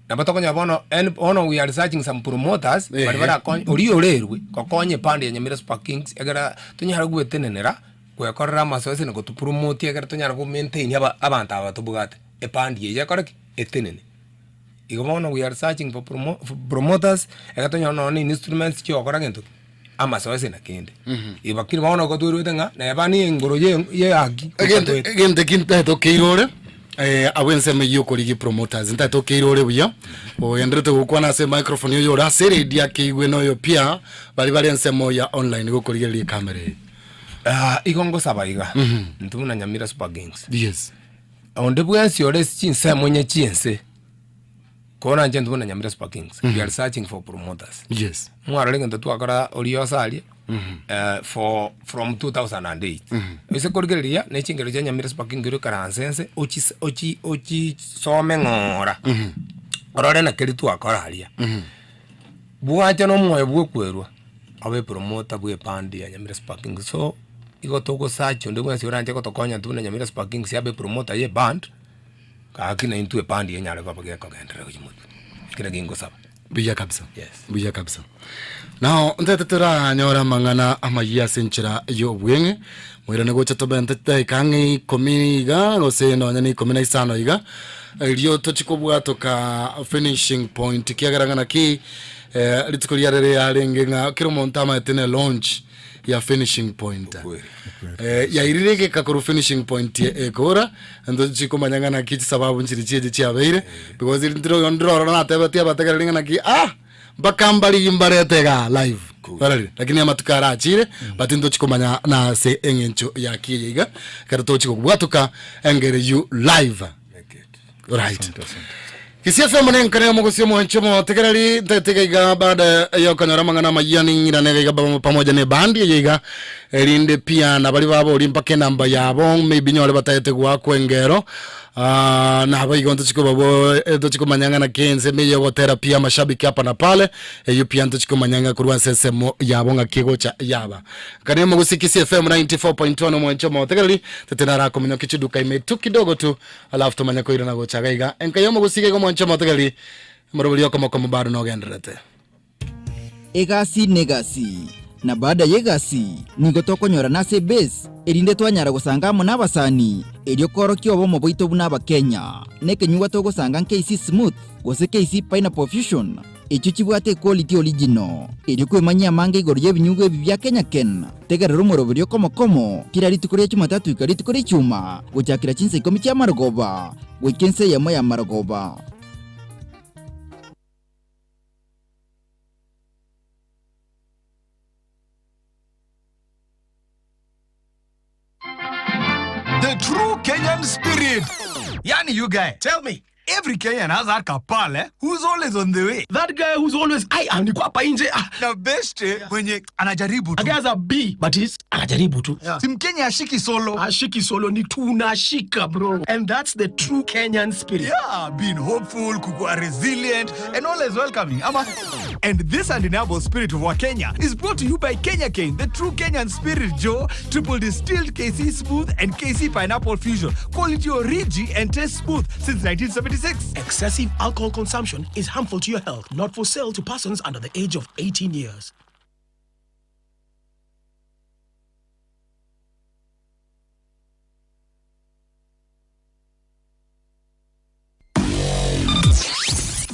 Nabo tokonyora bono any bono we are searching some promoters Ehe. baria barakonye oria orerwe gokonya eband ya Nyamira Super Kings egera tonyare gwetenenera gwekorera amasoesi na gotopromotia egere tonyare go maintain aba abanto aba tobwate eband eye ekore ki? Etenene. Igo bono we are searching for promo for promoters ekero tonyore nonye na instruments chiogokora gento ki? Amasoesi na kende. Igo lakini bono igo twerwete ng'a neba na engoro ye ye haki Egento totwete. egento eki ntaete okeire ore abwo ensemo eyio okorigia promoters ntaete okeire ore buya ogenderete gokwana ase emicrophone oyo ore ase eredio akeigwe na oyo pia baria bare ensemo ya online gokorigereria ekamera eye. Igo ngosaba iga, intwe buna Nyamira Super Kings. Yes. Onde bwensi ore ase chinsemo onye chi'ense, koranche intwe buna Nyamira Super Kings, we are searching for promoters. Yes. Mwarora egento twakora oria ose aria, for from 2008. Ase korigereria ne chingero chia Nyamira Super Kings oria okaranse ense, ochis ochi ochisome ng'ora, orore naki keria twakora aria. Bwacha na omoyo bwa okwerwa, obe promoter bwa eband ya Nyamira Super Kings. So, igo togosearch onde bwensi oranche gotokonya intwe buna Nyamira Super Kings abe promoter ya eband, gaki na intwe eband enyare koba gekogenderera gochia motwe. Ekio naki ngosaba. Buya kabisa. Yes. Buya kabisa. Now ntete toranyore amang'ana amayia ase enchera ya obweng'e, moirane gocha tomente chidaeka ang'e ikomi iga gose nonya na ikomi na isano iga, erio tochie kobwatoka finishing point kiagera ng'a naki rituko riare riarenge ng'a kera omonto amaete ne launch ya finishing point. Okweri. Yairire egeka korwa finishing point ekora ntochi komanya ng'a naki chisababu nchiri chieche chiabeire because ndiro ndiro natebetie abategereri ng'a naki ah mpaka mbarigi mbarete igaa live Ororire? Lakini amatuko arachire but ntochi komanya nase eng'encho yaki eye iga ekero tochi kobwatoka engere you live. Right. Gisia FM nenkane omogosi omwanche omotegereri ntetega iga baada ya okonyora amang'ana amayia ning'irane iga iga pamoja ne bandi eye iga erinde pia nabari babori mpaka enamba yabo maybe nyore batagete goakwa engero Ah, nabo igo ntochi kobabo ntochi komanya ng'a naki ense ime yogotera pia amashabiki hapa na pale eyio pia ntochi komanya ng'a korwa ase ensemo yabo ng'aki egocha yaba Kare omogosi Kisii FM 94.1 omwanche omotegereri tete narakominyokia chiduka ime tu kidogo tu Alafu tomanye koirana gocha iga iga. Enka y'omogusii iga omwanche omotegereri, omoroberi okomokomo bado nogendererete. Egasi negasi. Na baada y'egasi nigo tokonyorana ase ebase erinde twanyara gosanga amo nabasani erio koorokia obomo bwaito buna abakenya. Nekenyugwa togosanga n'KC Smooth gose KC Pineapple Fusion echio chibwate equality original. Erio kwemanyia amange igoro y'ebinyugwa ebi bia Kenya Ken, tegerera omoroberio okomokomo kera rituko ria Jumatatu goika rituko ria Ijumaa gochakera chinsa ikomi chi'amarogoba goika ensa eyemo y'amarogoba. The true Kenyan spirit. Yani you guy, tell me. Every Kenyan has that kapal eh, who's always on the way. That guy who's always I am niko hapa nje. Ah, Na best eh, mwenye anajaribu tu. a guy has a B but he's anajaribu tu. Yeah. Si Mkenya ashiki solo. Ashiki solo ni tunashika bro. And that's the true Kenyan spirit. Yeah, being hopeful, kukua resilient, and always welcoming. Ama. And this undeniable spirit of Wakenya is brought to you by Kenya Cane, the true Kenyan spirit, Joe. Triple distilled KC Smooth and KC Pineapple Fusion. Quality origi and taste smooth since 1976. Excessive alcohol consumption is harmful to your health. Not for sale to persons under the age of 18 years.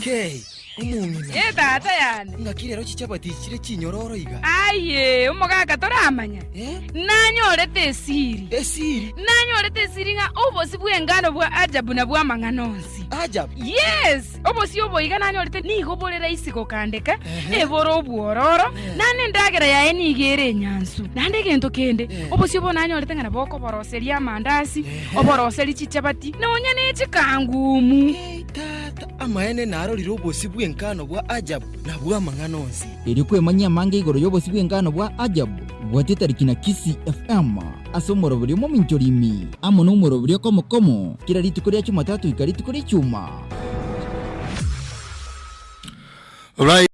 Kei, omong'ina. Ee tata yane. Ng'aki rero chichabati chire chinyororo iga? Aye, omogaka toramanya. Nanyorete esiri. Esiri? Nanyorete esiri ng'a obosie bw'engano bwa ajabu nabwo amang'ana onsi. Ajabu? Yes, obosie obo iga nanyorete nigo bore rahisi gokandeka, ebore obwororo, naende endagera yaye nigo ere enyansu. Naende egento kende, obosie obo nanyorete ng'a nabo okoboroseria amandasi, oboroserie chichabati, nonya ne chikangumu. Tata, amaene narorire obosie bw'engano bwa ajabu nabwo amang'ana onsi. Erio kwemanyia amange igoro y'obosie bw'engano bwa ajabu, bwatia etariki na Kisii FM ase omoroberio omominchori ime amo nomoroberio okomokomo kera rituko ria Chumatatu goika rituko ria Ijumaa. Right.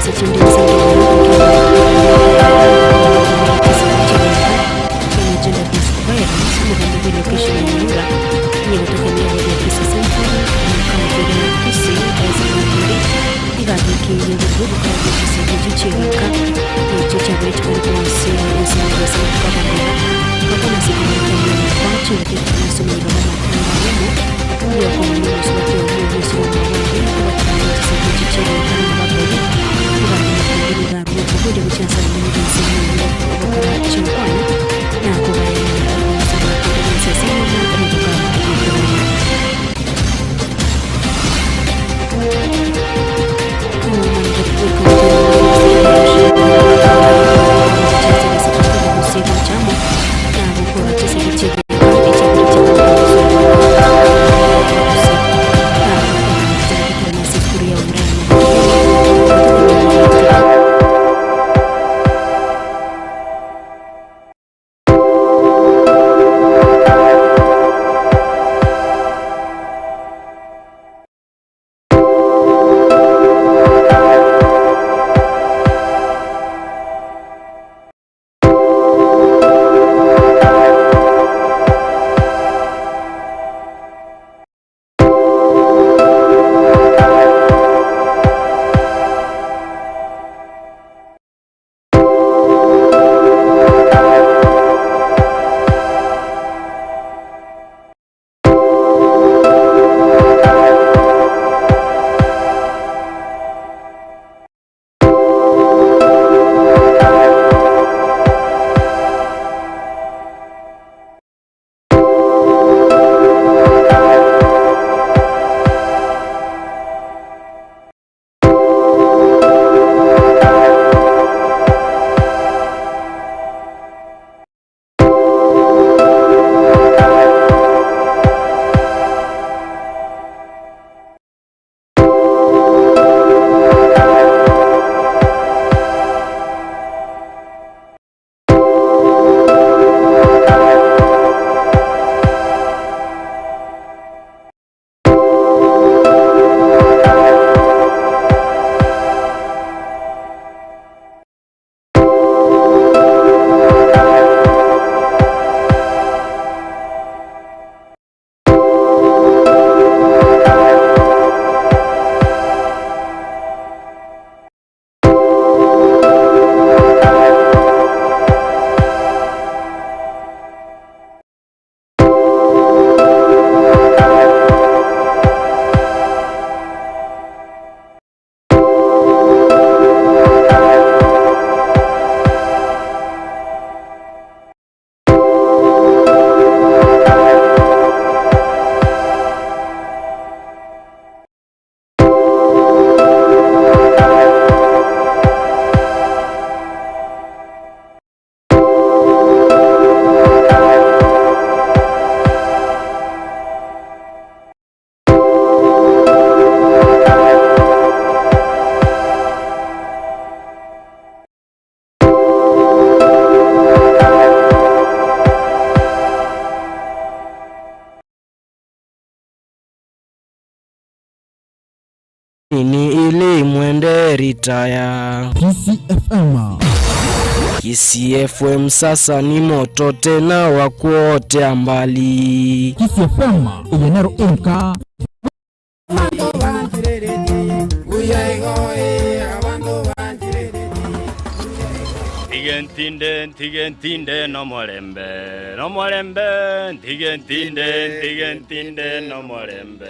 chinsa chinde ase engencho Gender Based Violence, omogambi bwe location ya Nyahururu nigo tokenia ya Kisii Central na county ya Kisii Isaac Muturi nigo abekeire obororo gokora bwe chisegi echio chi'egeka echio chiabere chikorokwa ase ense ya ase amatuko abang'ina bakwana ase ekenyoro kia Mwenga chingaki ekero ase omoyega bw'amatanga ayomo oyokomanya omosubati obo obwesire omwabo oria ogochanda chisegi echio chi'egeka na abagoria omogambi Muturi nigo arure okoboria gochia ase abanyene b'ense eyio ogokora chinkwana na kogayanera omosubati oria bw'ense ase enyama riboka ri'okorora. Ni ili mwende ritaya. PCFM. Kisii FM sasa ni moto tena wa kuotea mbali. Kisii FM eye nero enka. Ntige ntinde ntige ntinde nomorembe nomorembe ntige ntinde ntige ntinde nomorembe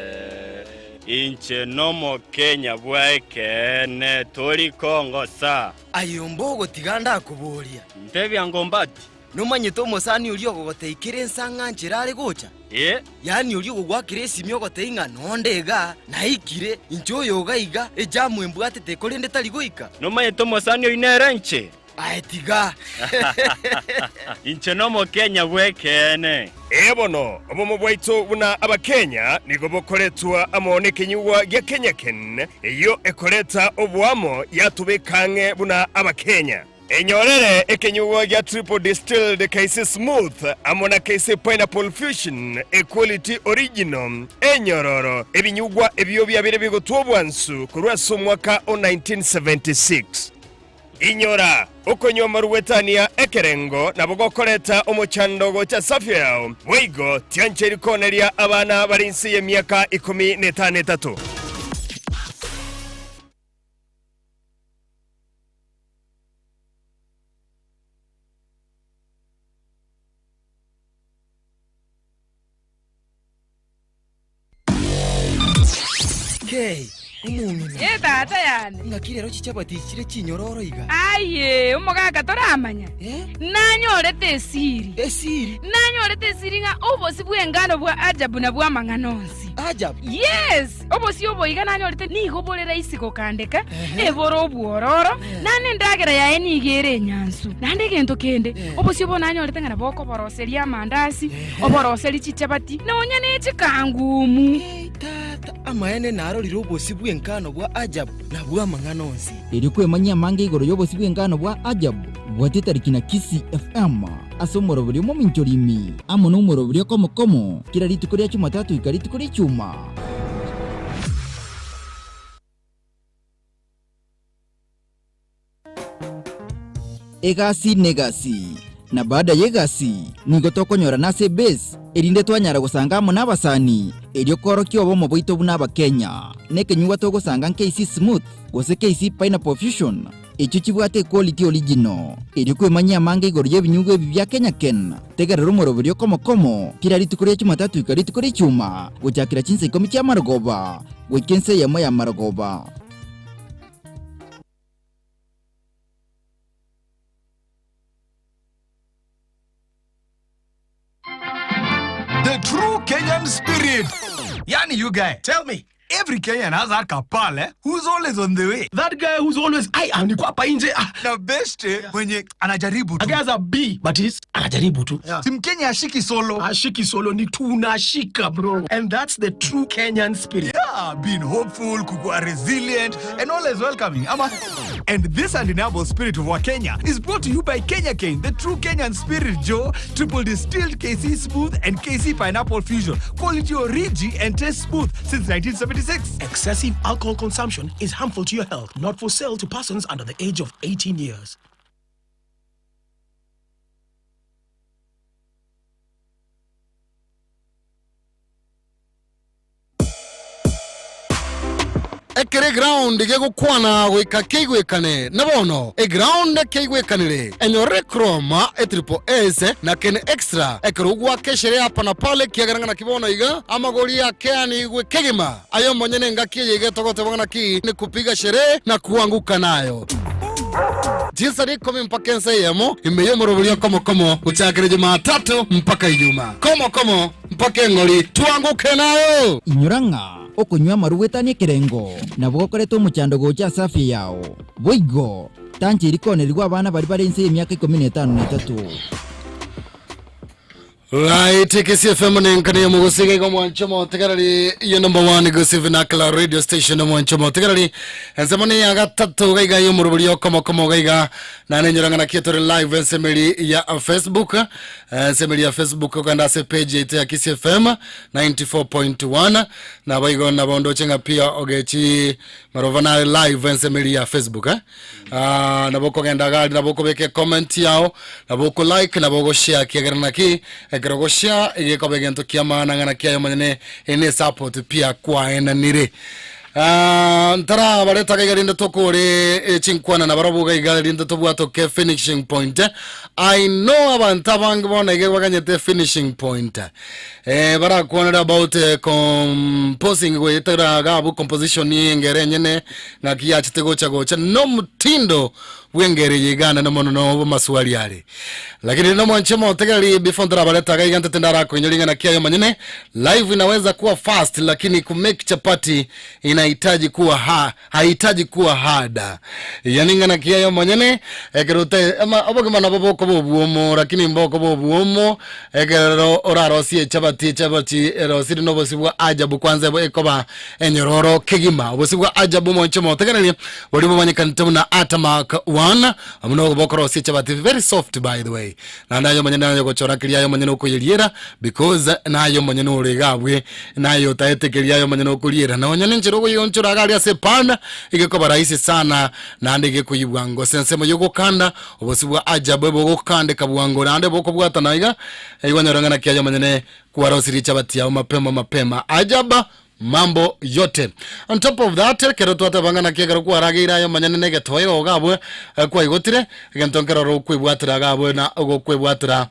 inche nomokenya bwa ekeene tori kongosa. Aye ombogo tiga ndakoboria. Ntebia ngombati. Nomanyete omosani oria ogogoteikera ensa ng'a nchera are gocha? Ee. Yaani oria ogogoakera esimi ogotebia ng'a nonde igaa, naikire, inche oyo iga iga, ejamu embwatete korende tari goika? Nomanyete omosani oyio nere inche? Aye tiga. Inche nomokenya bw'ekeene. Ee bono, obomo bwaito buna Abakenya nigo bokoretwa amo nekenyugwa gia Kenya Ken, eyio ekoreta oboamo yatobeka ang'e buna Abakenya. Enyorere ekenyugwa gia Triple Distilled KC Smooth amo na KC Pineapple Fusion, equality original, enyororo, ebinyugwa ebio biabire bigotwa obwansu korwa ase omwaka o 1976. Inyora, okonywa amaruetania ekerengo nabo gokoreta omochando gocha ase afya yao, boigo tiancheri kooneria abana bare inse y'emiaka ikomi na etano etato. Kei, omong'ina. Ee tata yane. Ng'aki rero chichabati chire chinyororo iga? Aye, omogaka toramanya? Nanyorete esiri. Esiri? Nanyorete esiri ng'a obosi bw'engano bwa Ajabu nabwo amang'ana onsi. Ajabu? Yes, obosi obo iga nanyorete nigo bore rahisi gokandeka, ebore obwororo, naende endagera yaye nigo ere enyansu. Naende egento kende, obosi obo nanyorete ng'a nabo okoboroseria amandasi, Oboroserie chichabati, nonya ne chikangumu. Tata, amaene narorire obosio bw'engano bwa Ajabu na bw'amang'ana onsi. Erio kwemanyia amange igoro y'obosio bw'engano bwa Ajabu, bwatia etariki na Kisii FM ase omoroberio omominchori ime amo nomoroberio komo komo kera rituko ria Chumatatu goika rituko ria Ichuma. Egasi negasi, na baada y'egasi nigo tokonyorana ase ebase erinde twanyara gosanga amo nabasani erio koorokia obomo bwaito buna abakenya. Nekenyugwa togosanga n'KC Smooth gose KC Pineapple Fusion echio chibwate equality original. Erio kwemanyia amange igoro y'ebinyugwa ebi bia Kenya Ken, tegerera omoroberio komo komo kera rituko ria Chumatatu goika rituko ria Ichuma gochakera chinsa ikomi chi'amarogoba goika ensa eyemo y'amarogoba. The true Kenyan spirit. Yani, you guy, tell me. Every Kenyan has that kapal, eh, who's always on the way. That guy who's always I am niko hapa nje. Ah. Na best eh, mwenye anajaribu tu. A guy has a B but he's anajaribu tu. Yeah. Si Mkenya ashiki solo. Ashiki solo ni tunashika bro. And that's the true Kenyan spirit. Yeah, being hopeful, kukua resilient, and always welcoming. Ama. And this undeniable spirit of Wakenya is brought to you by Kenya Cane, the true Kenyan spirit, Joe. Triple distilled KC Smooth and KC Pineapple Fusion. Quality origi and taste smooth since 1976. Excessive alcohol consumption is harmful to your health. Not for sale to persons under the age of 18 years. Ekero eground gegokwana goika keigwekane, na bono eground keigwekanire, enyorere Chroma, etriple S, na Ken Extra ekero ogwaka eshere hapa na pale ekiagera ng'a naki bono iga amagori akeanigwe kegima. Aye omonyene engaki eye iga etogoteba ng'a naki ni kupiga sherehe na kuanguka nayo. Chinsa ikomi mpaka ensa eyemo ime y'omoroberio komo komo gochakera Jumatatu mpaka Ijumaa. Komo komo mpaka eng'ori twanguke nayo. Inyora ng'a okonywa amarwa goetania ekerengo nabo gokoreta omochando gocha ase afya yao. Boigo, tancha erikonerigwe abana baria bare inse y'emiaka ikomi na etano na etato. Right, Kisii FM nenkani ya mugusiga igo mwancho motegereri yo number one Gusii Vernacular Radio Station mwancho motegereri ensemo ni ya gatatu gaiga yo muruburi okomo komo gaiga na nenyoranga na kietore live ensemeri ya Facebook ensemeri ya Facebook ogenda ase page yaito ya Kisii FM 94.1 na baigo na bondo chenga pia ogechi marova na live ensemeri ya Facebook eh? Ah, nabo okogenda gari nabo okobeka ecomment yao nabo okolike nabo ogoshare kiagera naki ekero ogoshare egekoba egento kia maana ng'a naki aye omonyene ere esupport pia kwaenanire Ah, ntarabareta iga rinde tokore eh, chinkwana nabarobwo iga iga rinde tobwate oke finishing point i know abanto abange bono iga baganyete finishing point Eh, barakwanere about eh, composing goetera iga abwo composition y'engero enyene ng'aki yachete gocha gocha nomtindo bw'engero eye iga nene mono nobo maswali are lakini nomwanche motegereri before ntarabareta iga iga ntete ndarakoinyora ing'ana ki aye omonyene life inaweza kuwa fast lakini kumake chapati ina. inahitaji kuwa ha, haihitaji kuwa hada yani ng'ana kiaye omonyene ekero ote ama obogima nabo bokoba obwomo lakini mbokoba obwomo ekero orarosie echabati echabati erosiri na obosie bwa ajabu kwanza ebo ekoba enyororo kegima obosie bwa ajabu omonche motegererie boria bomanyekanete buna atamak one buna obo bokorosia echabati very soft by the way Naende aye omonyene naye ogochora keria aye omonyene okoyeriera, because naye omonyene ore iga abwe, naye otaete keria aye omonyene okoriera. Nonya nenchera ogoyeonchora iga aria ase epana, egekoba rahisi sana, naende egekoyia bwango. Ase ensemo yogokanda, obosio bwa ajabu ebogokandeka bwango naende bokobwatana iga, igo onyore ng'a naki aye omonyene kwarosirie echabati yao mapema mapema. Ajaba Mambo yote. On top of that, ekero twateba ng'a naki ekero kwarageire aye omonyene na egetoego iga abwe eh, kwaigotire, egento nkeroro okwebwatera iga abwe na ogokwebwatera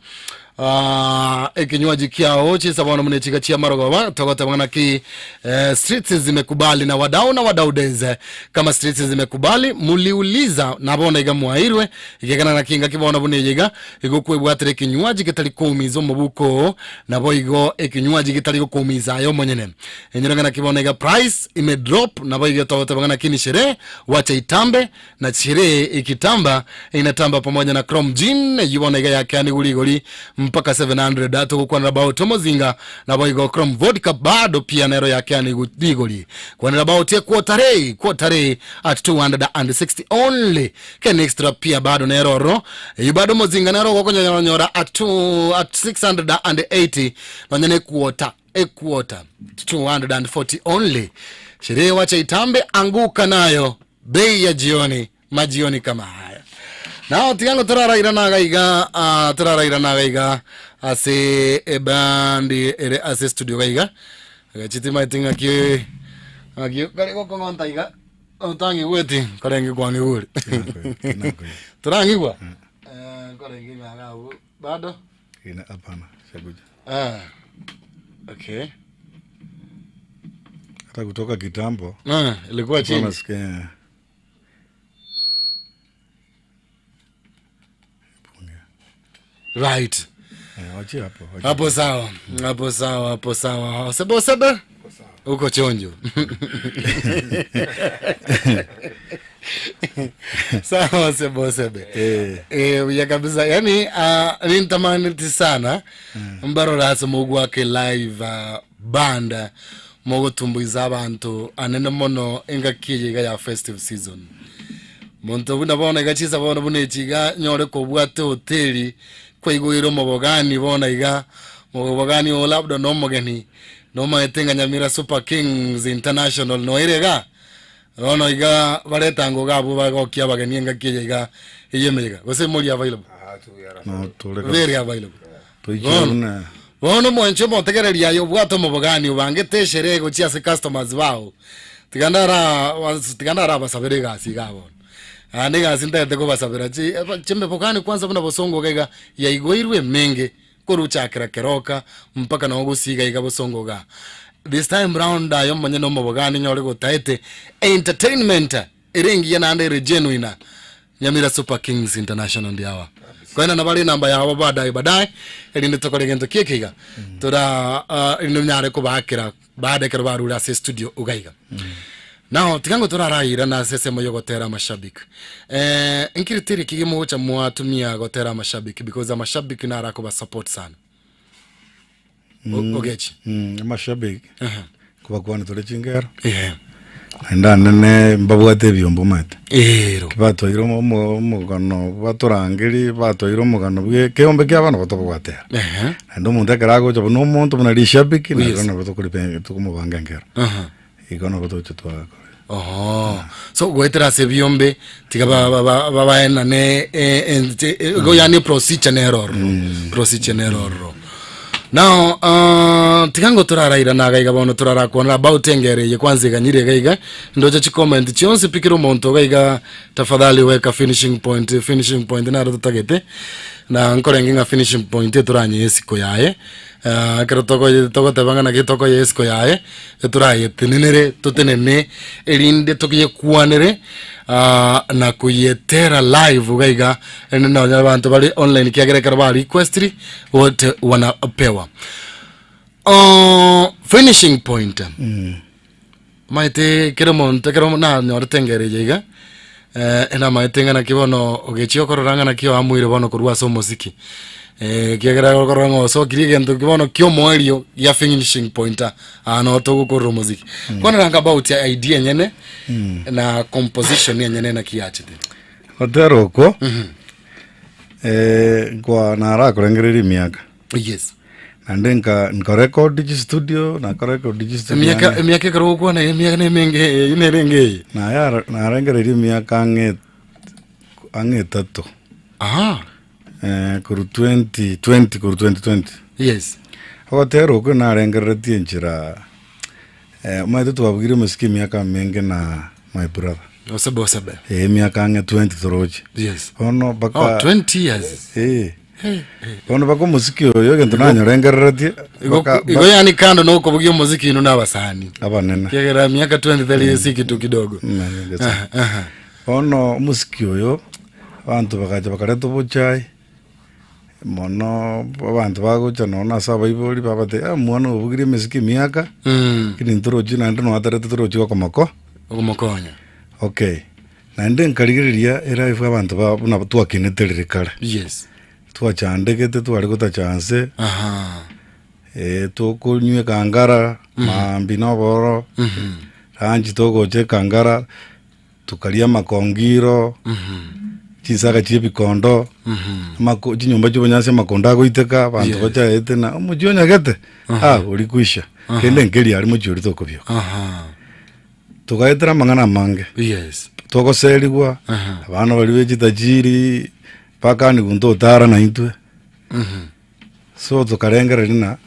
ah, ekinywaji kiao chinsa bono buna echiga chia marogoba togoteba ng'a naki eh, streets zimekubali na wadau na wadau days eh, kama streets zimekubali muliuliza na bono iga mwairwe igekana naki ngaki bono buna eye iga igokwebwatera ekinywaji getari koumiza omobuko oo Naboigo ekinywaji getari gokuumiza aye omonyene. Enyora ng'a naki bono iga price ime drop naboigo togoteba ng'a naki ni sherehe wacha itambe na sherehe ikitamba inatamba pamoja na chrome gin eyio bono iga yakeanigwe rigori mpaka 700 togokwanera about omozinga naboigo chrome vodka bado pia nero yakeanigwe rigori kwanera about equarter quarter at 260 only Ken extra pia bado nero oro eyio bado omozinga nero ogokonyonyora at, two, at 680 nonya ne quarter a quarter 240 only sherehe wacha itambe anguka nayo bei ya jioni majioni kama haya nao tigango torarairana iga iga uh, torarairana iga iga ase ebandi ere ase studio iga iga gachitimaeti ng'aki ng'aki kare gokong'onta iga Otang'igweti, nkorenge kwang'igure. Torang'igwa? Eh, nkorenge ng'a iga abwo. Bado? Ina hapana, shakuja. Ah. Okay. Hata kutoka kitambo. Ah, ilikuwa chini. Nasikia Right. Eh, wachia hapo. wachia. Hapo sawa. Hapo sawa, hapo sawa. Osebe osebe? Uko chonjo. Sawa osebe osebe. Eh. Eh, ya kabisa. Yaani uh, nintamaniti sana mbarora ase mogwake live uh, band mogotumbuiza abanto anene mono engaki eye iga ya festive season. Monto buna bono iga chinsa bono buna echi iga nyore kobwate hoteli kwaigoire omobogani bono iga omobogani oo labda na omogeni nomaete ng'a Nyamira Super Kings International noere iga bono iga baretango iga abwo bagokia abageni engaki eye iga eye emeyega gose mori available? No, tore Very available. Toichire Bono buna bono mwanche omotegereri aye obwate omobogani obangete esherehe gochia ase customers bao tiga ndara tiga ndarabasabere egasi iga bono. Naende egasi ntagete kobasabera chi chimebogani kwanza buna bosongo iga iga yaigoirwe emenge korwa ochakera keroka mpaka noo gosiga iga bosongo igaa. This time round aye omonyene omobogani nyore gotaete entertainment ere engiya naende ere genuine Nyamira Super Kings International ndi awa. Koena nabare enamba yabo baadaye baadaye erinde tokore egento kieke iga. Tora uh, erinde onyare kobaakera baada ekero barure ase studio iga iga. Now tiga ngo torarairana ase esemo yogotera amashabiki. Eh, nkiritiria ki mogocha mwatumia gotera amashabiki because amashabiki naro akoba support sana. O- Ogechi. Mm, amashabiki Aha. kobakwana tore chingero Eh. naende anene mbabwate ebiombe omanyete Ero. Batoire omo- omo- omogano batorangeri batoire omogano bwe ekeombe kia abana batobwatera Ehe. naende omonto ekero agocha buna omonto buna rishabiki Yes. nario nabo tokoripe tokomobanga enkero Aha. igo nabo togocha twakora Oho. So goetera ase ebiombe tiga ba- ba- ba- babaenane eh, eh, che- eh, igo yaani procedure nero ororo procedure nero ororo Now uh, tiga ngo torarairana iga iga bono torarakwanera about engero eye kwanza eganyire iga iga ndoche chicomment chionsi pi kera omonto iga iga tafadhali weka finishing point finishing point naro totagete na nkorenge ng'a finishing point etoranyee esiko yaye uh, ekero tokoye togoteba ng'a naki tokoyee esiko yaye etorayetenenere totenene erinde toyekwanere uh, na koyetera live iga iga erinde nonya abanto bare online kiagera ekero ba requestiri wote wanapewa. Uh, finishing point. Omanyete kera omonto ekero nanyorete engero eye iga, enamaete ng'a naki bono ogechia okorora ng'a naki oamoire bono korwa ase omosiki. Ekiagera okorora ng'a osokirie egento ki bono kia omoerio gia finishing point aa, aa noo togokorera omosiki. Kwanera nka about idea enyene na composition enyene naki yachete. Gotera okwo, nkwa narakorengereria emiaka. Yes. Naende nka nkarekodi chistudio, nakarekodi chistudio Emiaka ang'e. emiaka ekero ogokwana iga emiaka nemenge eyio nere enge eye. Nayara narengereria emiaka ang'e ang'e etato. Aha. Korwa 2020 korwa 2020. Yes. Ogotera okwo narengereretie enchera omanyete twabugire omosike emiaka emenge na my brother. Osebe osebe. Eh, emiaka ang'e 20 toroche. Yes. Bono mpaka Oh, 20 years. Eh. Bono mpaka omosiki oyo egento nanyorengereretie Igo mpaka- igo yani kando na okobugia omosiki inwe na abasani. Abanene. Kiagera miaka 20 tari si kitu kidogo. Aha, aha. Bono omosiki oyo abanto bagacha bakareta obochai mono abanto bagocha nonya ase abaibori babatebia omwana oyo obugirie emesiki emiaka lakini ntorochi naende nwatarete torochi gokomoko Okomokonya. Okay, naende nkarigereria elife abanto ba buna twakinete rire kare. Yes. Twachandegete tware gotacha nse. Aha. Tokonywa ekangara maambia na oboro, lunch togocha ekangara. Tokaria amakongiro, chinsaga chia ebikondo, amako chinyomba chia obonyansi amakondo agoiteka, abanto Yes. bachaete na omochie onyagete, ah oria kwisha. Kende nkeria aria mochie oria tokobioka. Aha. Togaetera amang'ana amange. Yes. Togoserigwa, abana baria be chitajiri, bakanigwa ntotara naintwe. So tokarengereria ng'a,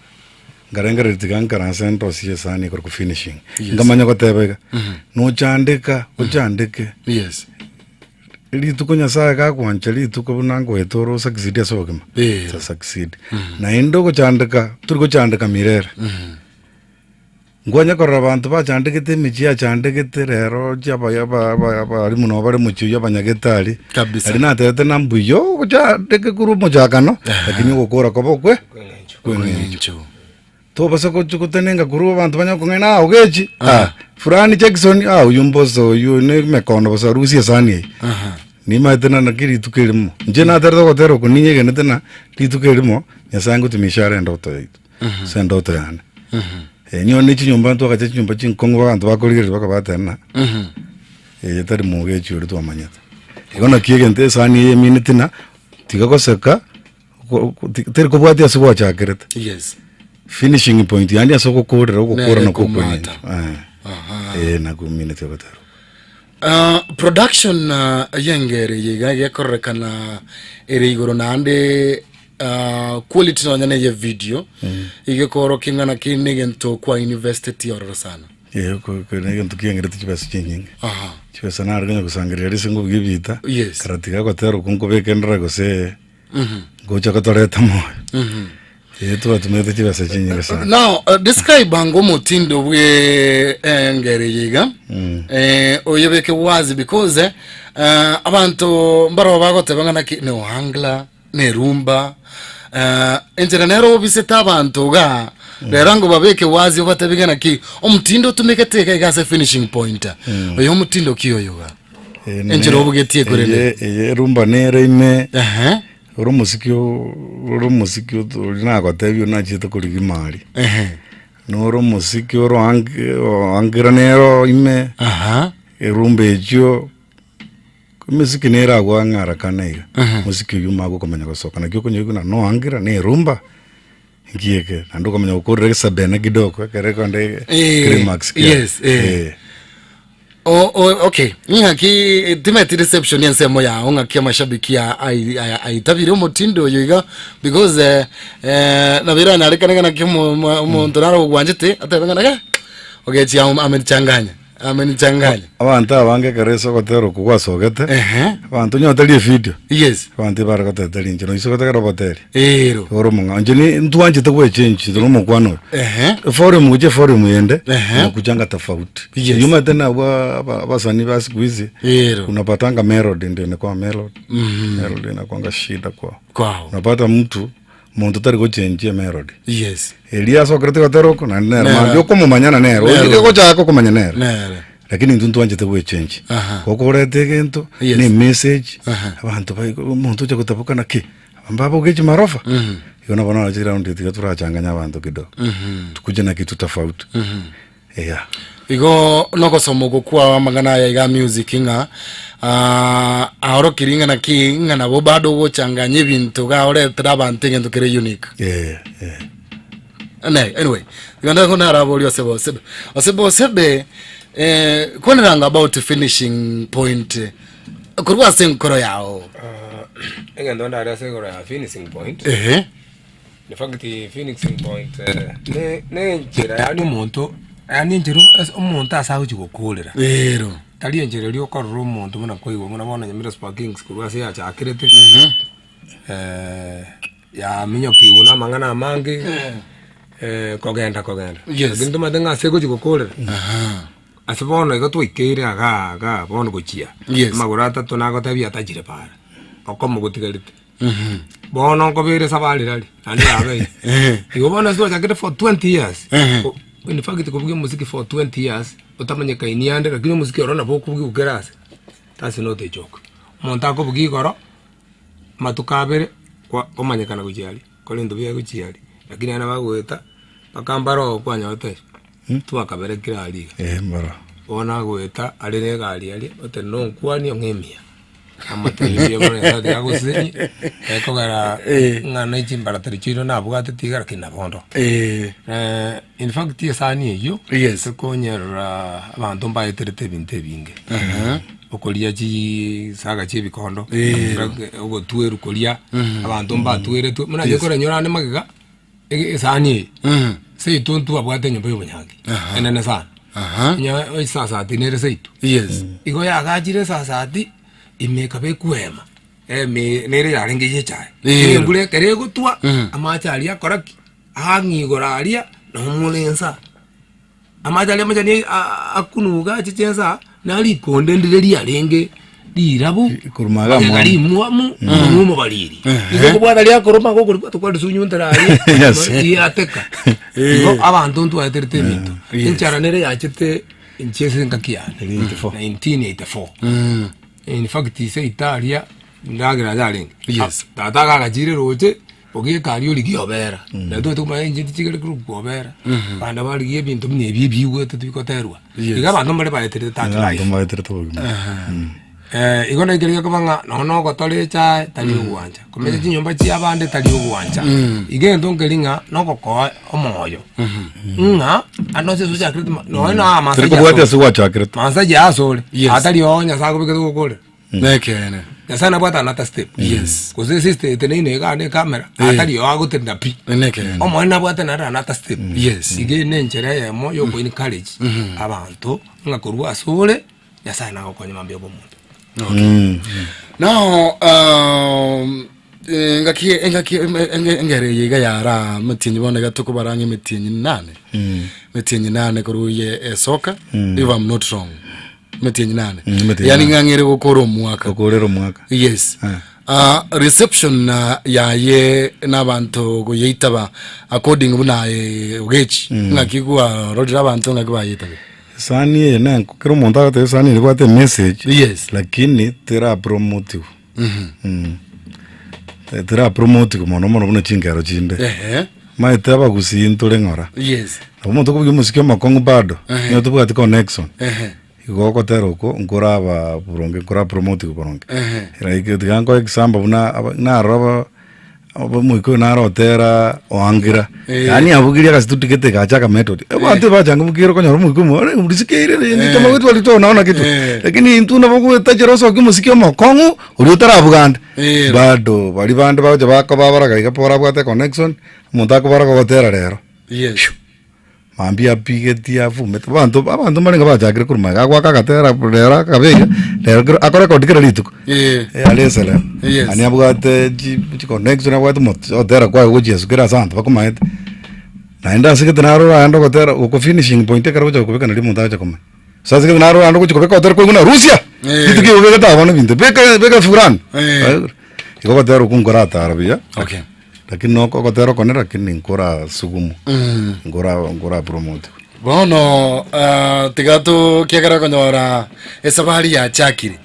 nkarengereria tiga nkaranse ndosie esani ekero ko finishing. Yes. Nkamanya goteba iga, nochandeka, ochandeke. Yes. Rituko Nyasaye gakwancha rituko buna ngoeta ore osucceed ase obogima, Eh. sa succeed. Naende ogochandeka, tori gochandeka mirere. Nkwanya korora abanto bachandegete emechie yachandegete rero abarimu nabo bare mochie oyio abanyagetari. Kabisa. Aria natebete na mbuya ochandeke korwa omochakano, lakini ogokora kobe okwe kweng'encho. Tobasa gochi gotenenga korwa abanto banya kong'aina ah ogechi ah fulani Jackson ah oyio mbosa oyio ne emekono bosa rusia esani eye. Nimaete na naki rituko erimo, inche naterete ogotera oko ninyegenete na rituko erimo Nyasaye ngotumisha are endoto yaito. Ase endoto yane. Eh, nigo ne chinyomba ntwagacha chinyomba chinkong'u abanto bakorigereria bakabateba ng'a eye tari mogechi oria twamanyete. Igo naki egento esani eye emineti ng'a tiga goseka ko- ko- ti- teri kobwatia ase gwachakerete. Yes. Finishing point yaani ase ogokorera ogokora Nere nakwo komata. okwengencho. Eh, nakwo emineti ogotera. Ah, production ah, y'engero eye iga egekororekana ere igoro naende ah, quality nonya na eye video igekorokia ng'a naki na egento kwa investeti ororo sana. Eh, ko- ko- na egento kiang'erete chibesa chinyinge. Aha. Chibesa nare konya gosangereria ase ngobugia ebita. Yes. Kara tiga gotera okwo nkobeka endora gose ngocha gotoreta moyo. Eh, twatumete chibesa chinyinge sana. Now, describe ango omotindo bwe engero eye iga eh, oyebeke wazi because eh, abanto mbaroo bagoteba ng'a naki ne ohangla ne rumba eh, enchera nero obisete abanto igaa rero ango babeke wazi obatebi ng'a naki omotindo otumegete iga iga ase finishing point oyo omotindo ki oyo iga Eh, enchera obugetie korende eye eye rumba nere ime Ehe. ore omosiki o- ore omosiki oto- oria nagotebia oria nachiete korigia imari Ehe. nore omosiki oro ange oangera nero ime Aha. erumba echio Emesiki nere agwo ang'e arakana iga, omosiki oyio omanye gokomanya gosoka naki okonyoigwa buna noangira na erumba, nki eke? Naende okomanya gokorera egesabene kidogo ekere konde Eh, climax kiaye. yes, eh. Eh. O, o, okay ng'aki timeti reception ensemo yao ng'aki amashabiki a- ai- ai- aitabire omotindo oyo iga because eh, eh, nabo eranyarekane ng'a naki omo- omo- omonto naro ogwanchete atebe ng'a nake ogechi amenichanganya Amenichanganya. Abanto abange ekero ase ogotera okwo gwasogete, abanto onye otari evideo, Yes. abanto ebare goteta rinche noise gotegera oboteria. Ero. Ore omong'ao. Inche ni ntwanchete gwechange intwe na omokwana oyo. Ehe. Eforum gochia eforum yende, Ehe. inakuchanga tofauti. Yes. Oyio omanyete nabwo aba- abasanii ba siku hizi, Ero. unapatanga melody ndio inakuwa melody. Mhm. Melody inakuanga shida kwao. Kwao. Unapata mtu. Monto tari gochenchia emelody. Yes. Eria asokerete gotera oko naende nere Nere. mambia okomomanyana nere. Nere. Oye gochaka okomanya nere. Nere. Lakini intwe ntwanchete gwechenji. Aha. Gokoreta egento Yes. ne emessage Aha. abanto bai omonto ocha gotaboka naki mbaba ogechi marofa. Mhm. Igo nabo naro chiraundi tiga torachanganya abanto kidogo. Mhm. Tukuje na kitu tofauti. Mhm. Yeah. Igo nogosoma oko kwao amang'ana aya iga music ng'a ah, aorokirie ng'a naki ng'a nabo bado ogochanganya ebinto iga oretere abanto egento kere unique. Yeah, yeah. Ne, anyway, igo ndako naraboria osebe osebe. Osebe osebe eh, kwanera about finishing point eh, korwa ase enkoro yao. Egento ndare ase igoro ya finishing point. Ehe. In fact finishing point ne ne enchera yaani omonto yaani enchera ase omonto ase agochi gokorera. Ero. Tari enchera eria okorora omonto buna kwaigwa buna bono Nyamira Super Kings korwa ase yachakerete, yaminyokigwa na amang'ana amange, kogenda kogenda. Yes. Lakini tomanyete ng'a ase egochi gokorera, ase bono iga twaikeire igaa igaa bono gochia, Yes. amagoro atato nagotebia atachire para, okomo gotigarete. Bono nkobere esabari rari, naende yabeire. Igo bono ase twachakire for 20 years, in fact kobugia omosiki for 20 years, otamanyekaini ande lakini omosiki oro nabo okobugia kera ase, that's not a joke. Omonto akobugia igoro, amatuko abere, kwa omanyekana gochia aria, korende buya gochia aria, lakini naende bagoeta, mpaka mbaro kwanyorete twakabere kera aria iga. Eh, mbaro. Bono agoeta are na egari aria, otenene onkwanie ong'e emiya. Amotebirie bono Nyasae tiga agosesenie, ekogera ng'a ne chimbaratero chiaino nabwate tiga lakini nabo ndo. In fact esani eyio, Yes. ekonyerora abanto mbaeterete ebinto ebinge. Okoria chisaga chia ebikondo, ogotwerwa koria, abanto mbatweretwe, buna inche koranyore ande magega, ege- esani eye, seito ntwabwate enyomba ya obonyangi, enene sana. Onye esasati nere seito. Yes. Igo yagachire esasati, ime ekaba ekwema, eme nere yarenge ya echae. Ero. Embura ekero egotwa, amache aria akora ki? Aang'e igoro aria, nomona ensa. Amache aria amachani akunuga achiche ensa, na rikonde ndire riarenge rirabu, Korwa maega magega mwamu. rimwamu, omonwa omobariri. Igo okobwata riakoroma igo okoribwata kwarisunyuntera aria, Yes. riateka. Igo abanto ntwaeterete ebinto. Enchara nere yachete inche ase engaki yane, 1984. In fact seito aria, ndagera yarenge. Yes. Tata agachire roche, Ogieka aria origie obera, na tobwate komanya inche tichigere korokwa obera, bande barigie ebinto buna ebi ebiigwete tibikoterwa. Yes. Iga abanto mbare baeterete that Abanto life. mbaeterete obogima. Eh, igo naikere gekoba ng'a nonya na ogotora echae tari ogwancha, komenya chinyomba chia abande tari ogwancha. Iga egento nkeri ng'a nogokoa omoyo, ng'a ande onsi ase ochakerete ma nonya na amasacha Tari kobwatia ase asore, gwachakerete. masacha asore, Yes. atari oo Nyasae akobekete gokorera. Nekeene. Nyasae nabwate another step. Yes. Gose sister eteneine iga ande ekamera, Eh. atari oo agotenda pi. Nekeene. Omonene nabwate naende another step. Yes. Iga eye nenchera eyemo ya oko encourage abanto ng'a korwa ase ore, Nyasae nagokonye mambia obe omonto. Okay. Now, um, eh, engaki engaki em- enge- engero eye iga yara emetienyi bono iga tokobara ang'e emetienyi nane emetienyi nane korwa oye esoka if I'm not wrong emetienyi nane Mm, emetienyi yani nane. ng'ang'ere gokora omwaka Gokorera omwaka. yes Eh. Ah, reception na yaye n'abanto goyeitaba according buna aye ogechi ng'aki gwarorire abanto ng'aki bayeitabe Esani eye ne kera omonto agoteba esani eye nebwate emessage. Yes. Lakini terapromotiwa. Mm. Terapromotiwa mono mono buna chingero chinde. Ehe. Omanyete abagusii ntore ng'ora. Yes. Nabo omonto okobugia omosiki omokong'u bado, Ehe. nigo tobwati connection. Ehe. Igo ogotera oko nkoraba boronge nkorapromotiwa boronge. Ehe. Like tiga nkoe example buna aba narora aba aba omoika oyo narotera oangira, Eh. yaani abugirie agasituti gete gacha akamethod. Abanto ebachangamokire okonyora omoika omo are orisikeire rende Eh. kama gotwari tonaona kitu. Eh. Lakini intwe nabo ogwetachera osoke omosiki omokong'u, oria otarabuga ande. Eh. Bado baria bande bagocha bakoba baraga iga borabwate econnection, omonto akobara gogotera rero. Yes. Mambia apigetie afumete, abanto abanto mbarenge bachakire korwa magega, agoaka agatera rero akabe iga, rero kero akorekodi kera rituko. Eh. Eh, are esere. Yes. Yaani abwate chi chiconnection abwate mot ogotera kwaye gochia ase kera ase abanto bakomaete. Naende ase gete narora aande ogotera oko finishing point ekero ogocha kobeka nario omonto agocha komanya. So ase gete narora aande ogochi kobeka ogotera kwaigwa buna rusia! Eh. Rituko ebi obegete aba bono ebinto, beka beka fulani. Eh. Igo ogotera okwo nkoratara buya. Okay. Lakini noko ogotera okone lakini nkora sugumu nkora nkora promote. Bono ah, tiga tokiagera konyora esabari yachakire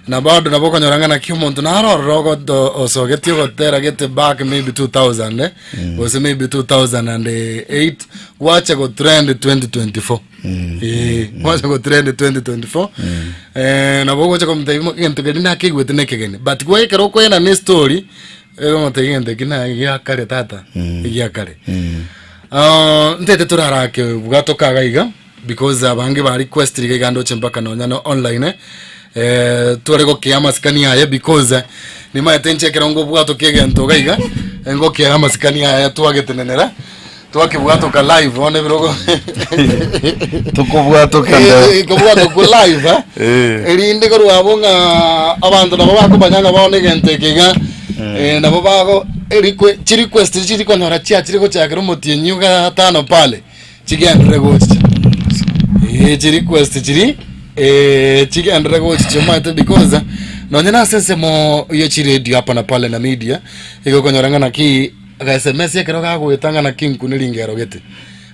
na bado nabo okonyora ng'a naki omonto naro ororo ogoto osogetie ogotera gete back maybe 2000 eh, gose maybe 2008 gwacha gotrend 2024 Eh, gwacha gotrend 2024 eh, nabo ogocha komotebia mo- egento keria nakeigwete na ekegeni but gwa ekero okoenda na estory egomotebia egento eki na giakare tata egiakare Ah, ntete torarake bwatoka iga iga because abange ba request iga iga ndoche mpaka nonya na online eh, tware gokea amasikani aye because eh, nimaete inche ekero ngobwatoka egento iga iga eh, ngokea amasikani aye twagetenenera twakebwatoka live bono ebirogo Tokobwatoka nde. Eh, kobwatokwa live eh. Eh. Erinde korwa abwo ng'a abanto nabo bakomanya ng'a bono egento eke iga eh, nabo bago erikwe chirequest chirikonyora chiachire gochakera omotienyi gatano pale chigenderere gochicha eh, chirequest chiri eh, chigenderere gochicha omanyete because nonye na ase ensemo ye chiredio hapa na pale na media igo okonyora ng'a naki ga sms ekero gagoeta ng'a naki nkune ringero gete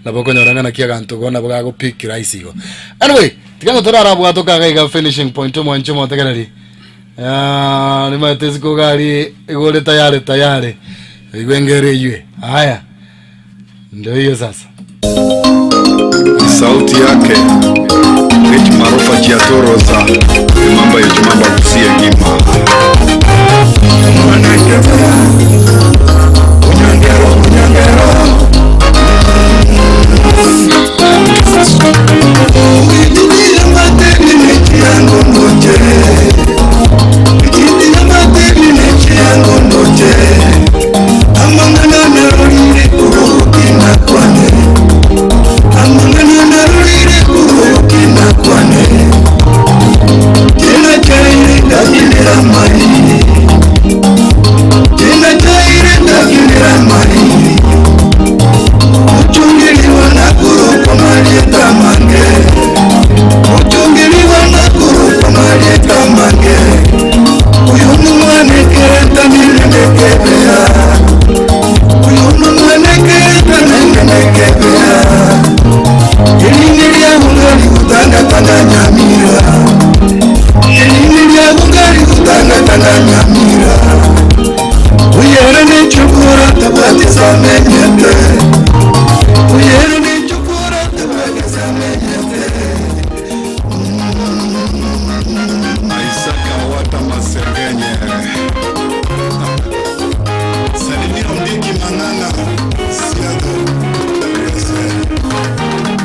Nabo okonyora ng'a naki aganto igo nabo gagopick rahisi igo. Anyway, tiga ng'a torarabwatoke iga iga finishing point omwanchi omotegereri. Ah, nimaete isiko iga aria igo ore tayari tayari. Igwe engero eywe. Haya. Ndio hiyo sasa. Sauti yake Rich Marofa Chiatoroza Emamba Yochimamba Kusie Ngima Isaka Wata Masengenye Salimia Ondiki Mang'ang'a Siado USA.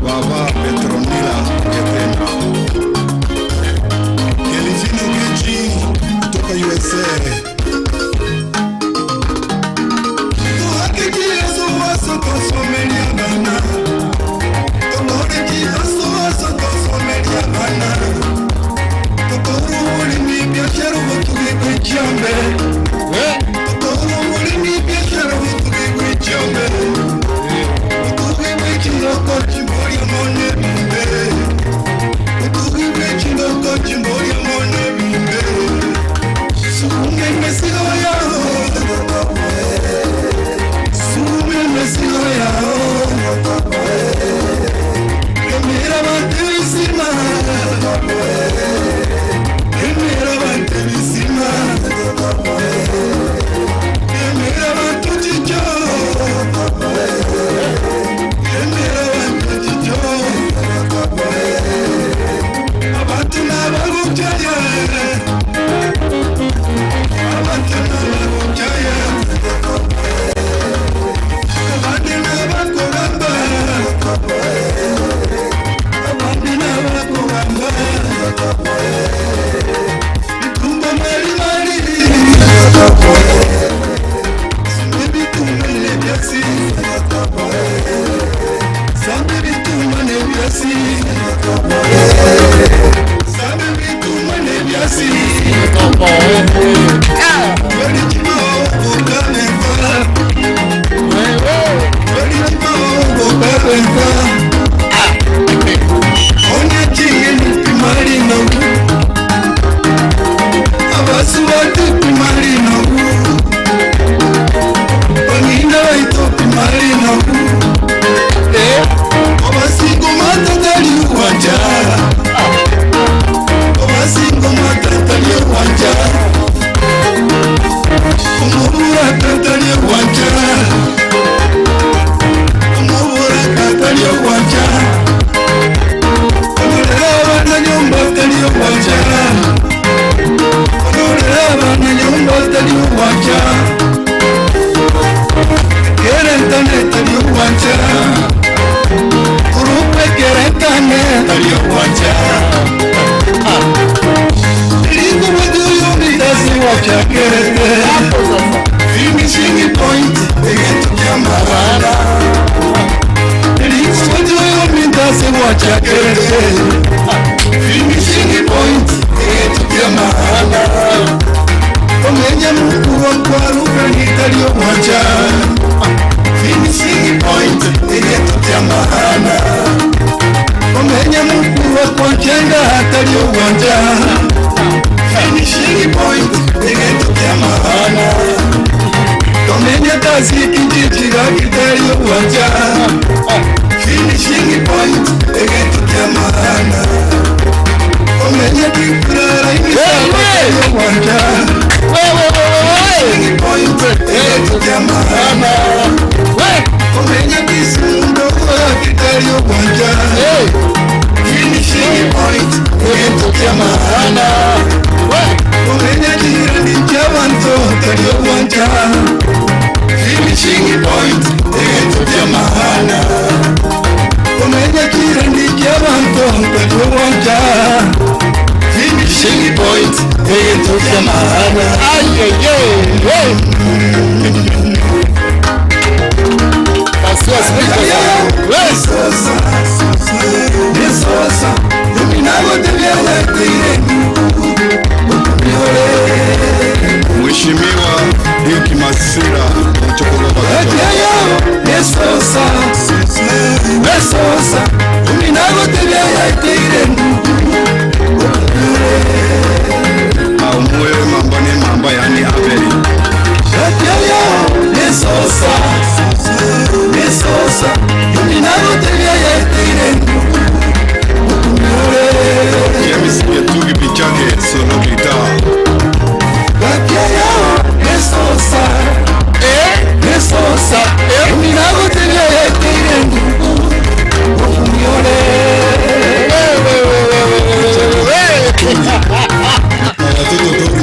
Baba Petronila Getena. Kelvin Keji kutoka USA. point. Egento kia maana. Ayeyeye. Pasua speaker. Mheshimiwa Dick Masira Aumwe mamba ne mamba yani Abeli. James Getugi Bichage solo guitar.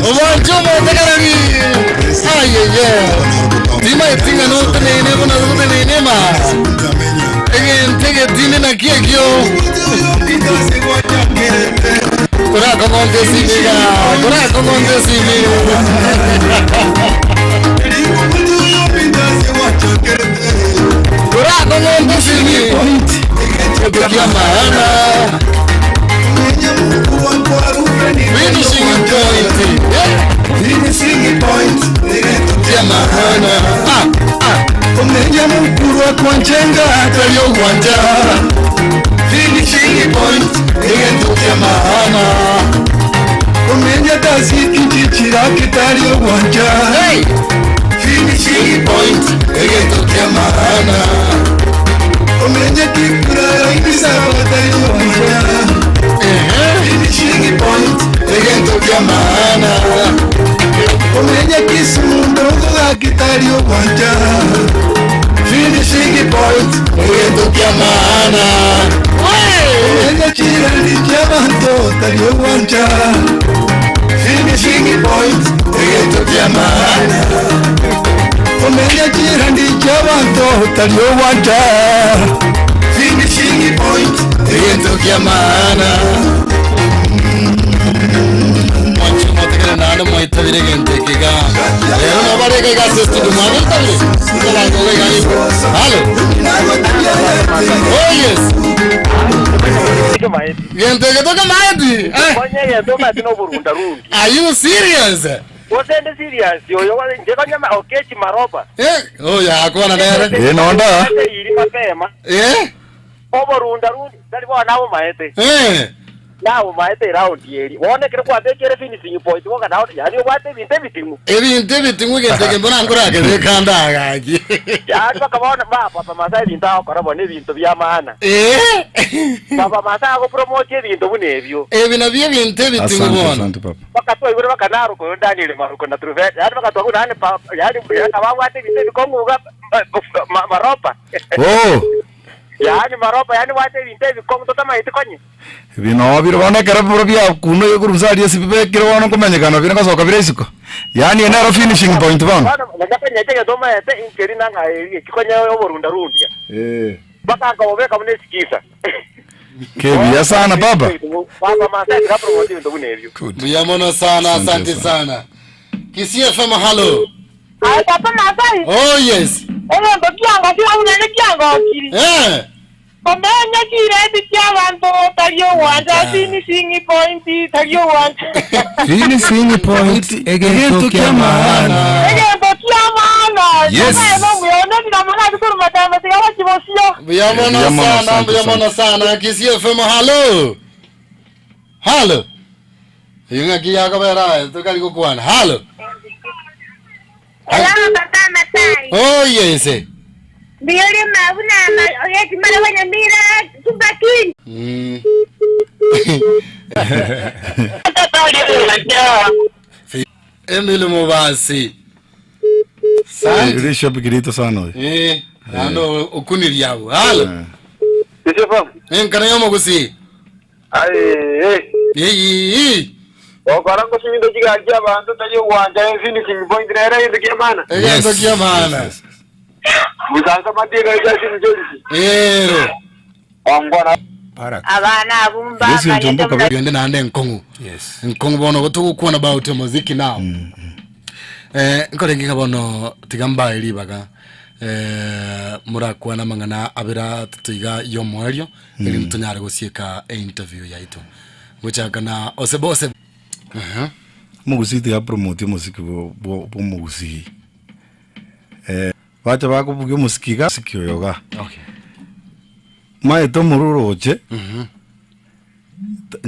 Omwancho omotegereri ayeye tima etinga notenene buna notenene ma egento egetinde naki ekio korakogonta esimi iga korakogonta esimi korakogonta esimi egento kia maana Finishing point. Finishing point. Kia maana. Ah, ah. Omenya mukuru akwanchenga atali ogwanja. Finishing point. Egento kia maana. Omenya taziki chichira kitali ogwanja. Hey. Finishing point. Egento kia maana. Omenya kipura ibisa batali ogwanja. Finishing point. Egento kia maana. Omenya kisumu ndogo gakitali ogwanja. Finishing point. Egento kia maana. Omenya chirani chiabanto tali ogwanja. Finishing point. Egento kia maana. Omenya chirani chiabanto tali ogwanja. Finishing point. Egento kia maana. Mwancho motegere nane mwitabire egento ekiga. Rero nobareka iga ase studio mwabitabire. Nkabango iga ibo. Halo. Oh yes. Gento egetoka maeti. Are you serious? Osende serious oyo njekonyama okechi maroba. Eh, oh ya kwana nere. Eh, nonda. Iri mapema. Eh? Oborunda rundi tari bona nabo maete. Eh. Nabo maete round yeri. Wone kere kwa bekere finishing point woka nawo yani obwate ebintu ebitingu. Ebintu ebitingu egento eke mbona nkorakebe kanda agaki. Yani bakabona ba papa masai ebintu agokora bona ebintu bya maana. Eh? Papa masai agopromote ebintu buna ebyo. Ebi nabyo ebintu ebitingu Asante, bona. asante papa. Bakatwa ibure bakanaruka oyo Daniel Maruko na Truvet. Yani bakatwa kuna yani yani ababwate ebintu ebikonguga maropa. Oh, Yani maropa yani bwate ebintu ebikongu totamaete konye. bino biro bono ekero biro bia kuno yokurumsa ria sibibekire bono nkomenyekana bire ngosoka bire isiko. Yani enero finishing point bono. Bono nagapenyete getomaete inkeri nang'a ekikonye oborunda rundia. Eh. Bakakobeka mune sikisa. Kebiya sana baba. Papa masai kapromote ebintu buna ebyo. Mbuya mono sana, asante sana. Kisii FM halo. Aye papa Masai. Oh yes. Egento kianga kiaunene kiangokiri. Eh. Omenya kireti kia bantu tari ogwanja finishing point tari ogwanja. Finishing point egento kia maana. Egento kia maana. Yes. Mbuya mono Mbuya mono, sana, asante mbuya mono sana. Kisii FM halo. Halo. Ing'aki yakobera tukari gokwana. Halo. Hello, Papa Masai. Oh yes. Ndiyo mabuna oyetimara wanyamira tumbakini. Emily Mubasi. Asante. Rishabikirito sana oyo. Eh, ano okuniria abo. Halo. Eh, nkana yomo gusi. Aye. Yeyi. Okora ngosumindo chigaki abantu tari ogwanja finishing point rero egento kia maana. Egento kia maana. Musansa matiga ija sinjolisi. Ero. Ongwana. Abana abwo mbamanyete buna Gende naende enkong'u. Yes. Enkong'u bono igo togokwana about omoziki now. Eh, nkorenge iga bono tiga mbae ribaga eh, morakwane amang'ana abere atato iga ya omoerio erinde tonyare gosieka einterview yaito. Ngochaka na Osebe Osebe. Aha. Omogusii tiga apromote omosiki bwo bwo bwomogusii eh, bacha bakobugia omosiki iga omosiki oyo iga. Okay. Maete omororoche,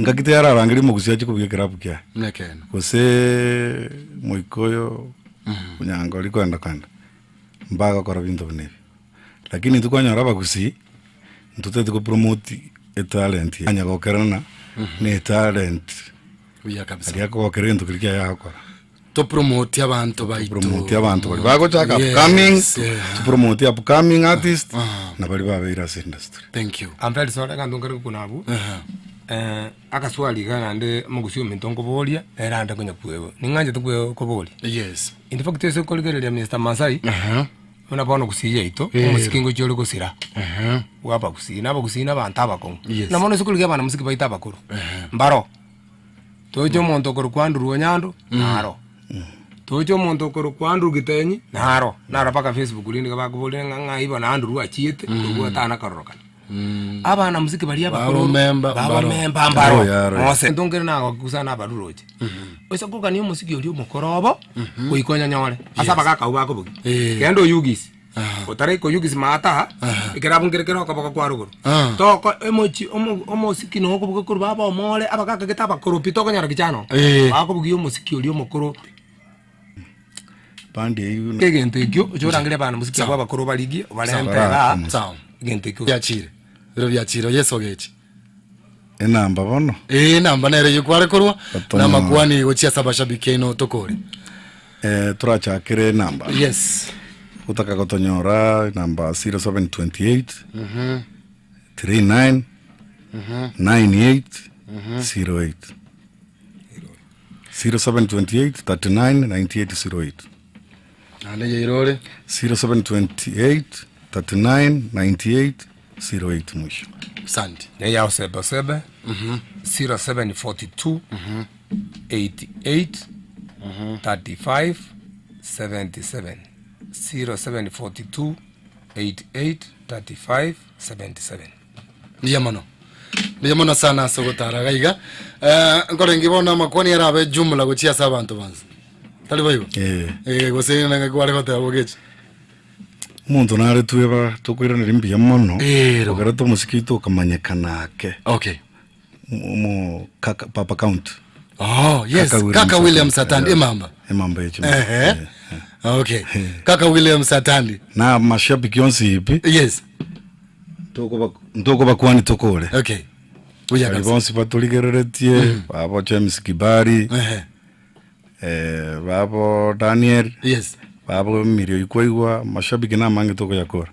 ngaki tiyararangeria omogusii ache kobugia ekerabu kiaye. Nekeene. Gose moika oyo onyango oria kwenda kwenda, mbagokora binto buna ebi. Lakini intwe kwanyora abagusii, ntotagete kopromote etalent anya gokerana na etalent Buya kabisa. aria akogokera egento keria kiaye agokora. Topromote abanto baito. Topromote abanto baria bagochaka Yes, upcoming, yeah. topromote upcoming artist, na baria babeire ase industry. Thank you. I'm very sorry egento nkare gokuna abwo agaswali iga naende omogusi ominto nkoboria nere ande konya kwewa ning'anchete kwe koboria Yes. In fact ase okorigereria Mister Masai buna bono gusii yaito Eh. omosiki ngochia ore gosira bwa abagusii na abagusii na abanto abakong'u Yes. na bono ase okorigia abana mosiki baito abakoro mbaro. Toche omonto okorokwa Andrew Onyando, naro. Toche omonto okorokwa Andrew Gitenyi, naro. Naro mpaka Facebook rinde iga bakoboria ng'a ng'ai bono Andrew achiete, korwa tana kororokana. Abana mosike baria abakoro, Babomemba, baba mbaro. memba mbaro. Yaro, yaro. Mose. Egento nkere nagokusa na abaruroche. Oise kogania omosiki oria omokoro obo, goika onyonyore. Ase abagaka abwo bakobogia. Eh. Genda oyugisi. Otaraika oyugisi maata, ekerabu nkere kere okoboko kwa rogoro. Ah. Toko emochi omo omosiki no okobuga korwa baba omore abagaka gete abakoro pi tokonyora kichano. Eh. Bakobugia omosiki oria omokoro. Bandi eywo Egento ekio oche orangerie abana mosiki abwo abakoro obarigie obarente igaa. Sawa. Egento ekio. Biachire. Biro biachire Yeso gechi. Enamba bono. Ee enamba nere eyio kware korwa Gatonya. na amakwani gochia ase abashabiki aino tokore. Eh, torachakere enamba. Yes. Otaka gotonyora enamba 0728 39 98 08. 0728 39 98 08. Naende yairore. 0728 39 98 08 mwisho. Asante. Neya osebe osebe 0742 88 35 77 0742 88 35 77. Mbuya mono. Mbuya mono sana ase ogotara iga iga. Eh, nkorenge bono amakwani arabe jumla gochia ase abanto bonsi. Tari boigo? Eh. Eh, gose nang'aki kware goteba bogechi. Omonto nare tweba tokoiraneria mbuya mono Ero. ogerete omosike oito okamanyekana ake Okay. omo kaka papa county Oh, yes. Kaka William Satandi emamba. Emamba yeche. Ehe. Okay. Kaka William Satandi. Na mashabiki onsi ipi. Yes. Tokoba ntokobakwani tokore. Okay. Buya Bari kabisa. bonsi batorigereretie babo James Kibari. Ehe. Eh, babo Daniel. Yes. Babo Mirio Ikwaigwa mashabiki namange tokoyakora.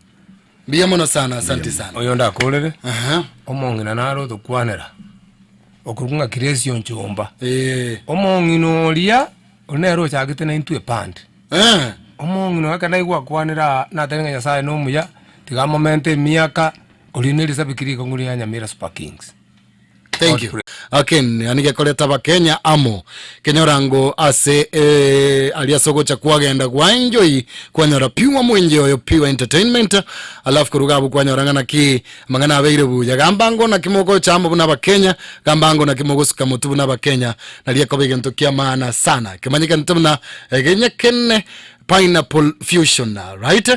Mbuya mono sana, asante sana. Oyo ndakorere, omong'ina nare otokwanera, okorokwa ng'a Grace Onchomba. Omong'ina oria, oria nere ochagete naintwe epande. Omong'ina oyo ekero naigwa akwanera aa, natebire ng'a Nyasaye nomuya, tiga amomente emiaka, oria nerisabiki rikong'u ria Nyamira Super Kings. Thank you. Aken, yani gekoreta abakenya amo kenyora ngo ase eh, aria ase ogocha kwagenda gwaenjoy kwanyora pure mwenje oyo pure entertainment alafu koruga abwo kwanyora ng'a naki amang'ana abeire buya gamba ngo naki mogocha amo buna abakenya gamba ngo naki mogosuka motu buna abakenya naria ekoba egento kia maana sana kemanyekente buna egenye kene Pineapple Fusion right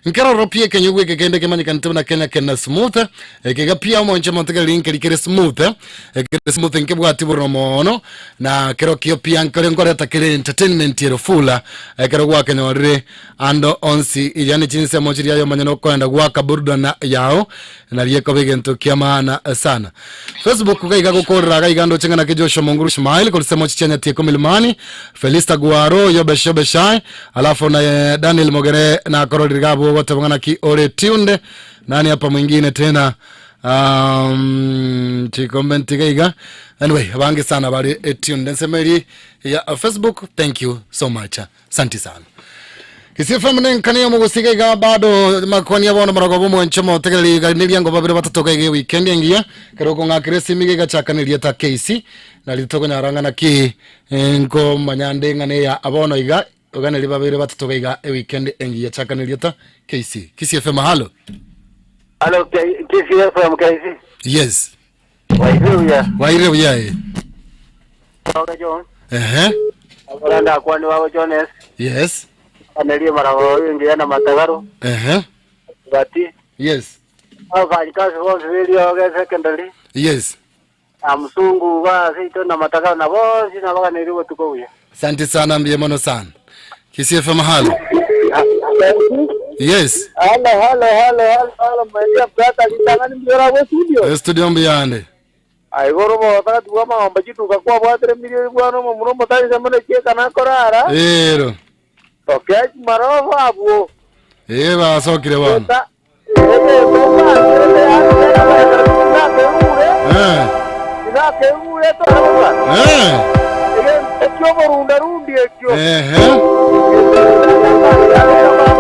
nkeroro pi ekenyugwa eke kende kemanyekanete buna Kenya Kena Smooth ekega pi omonche monto kere rinkeri kere smooth ekere smooth nkebwati bororo mono na kero kio pi ankore nkoreta kere entertainment ero full ekero gwakenyorire ando onsi yani chinsemo chiria yomanye nokoenda gwaka burudana yao nario ekoba egento kia maana sana Facebook iga iga gokorera iga iga ndoche ng'a naki Joshua Monguru Ishmael korwa semo chichia Nyatieko Milimani Felista Gwaro Yobesh Yobeshai alafu na eh, Daniel Mogere nakororire iga abwo ogoteba ng'a naki ore tuned nani hapa mwingine tena um, chikomenti iga iga anyway abange sana bari tuned ensemo eri ya Facebook thank you so much santi sana. Kisii FM nenkani ya omogusiga iga bado makwani abono morogo bomwanche motegereri iga neriango babere batatoka iga weekend engiya kero okong'akera esimi iga egachaka nerieta KC nari tokonyara ng'a naki eh, nkomanya nde ng'a neya abono iga oganeri babere batatoka iga eweekend engiya chaka nerieta KC Kisii FM halo Halo, Kisii FM KC. yes Waire buya. waire buya eh. Oga John. ehe Abaranda akwani wabo Jones. yes Anerie marago ingiya na matagaro. ehe Bati. yes Abafanyikazi bonsi berioge secondary. yes Amusungu base na matagaro na bonsi nabaganeri botuko buya. asante sana mbiye mono sana Kisii FM halo yes Halo, halo, halo, halo, halo, my dear brother, litangani mbiora go studio. Eh, studio mbiyande Aigoro bo tagati bwa magomba chituka kwa bwatire milioni bwana mo muno motari samone cheka na korara. ero Tokea marofa abwo. eh basokire bono Eh. Inakeure to Eh. Ekyo borunda rundi ekyo. Ehe.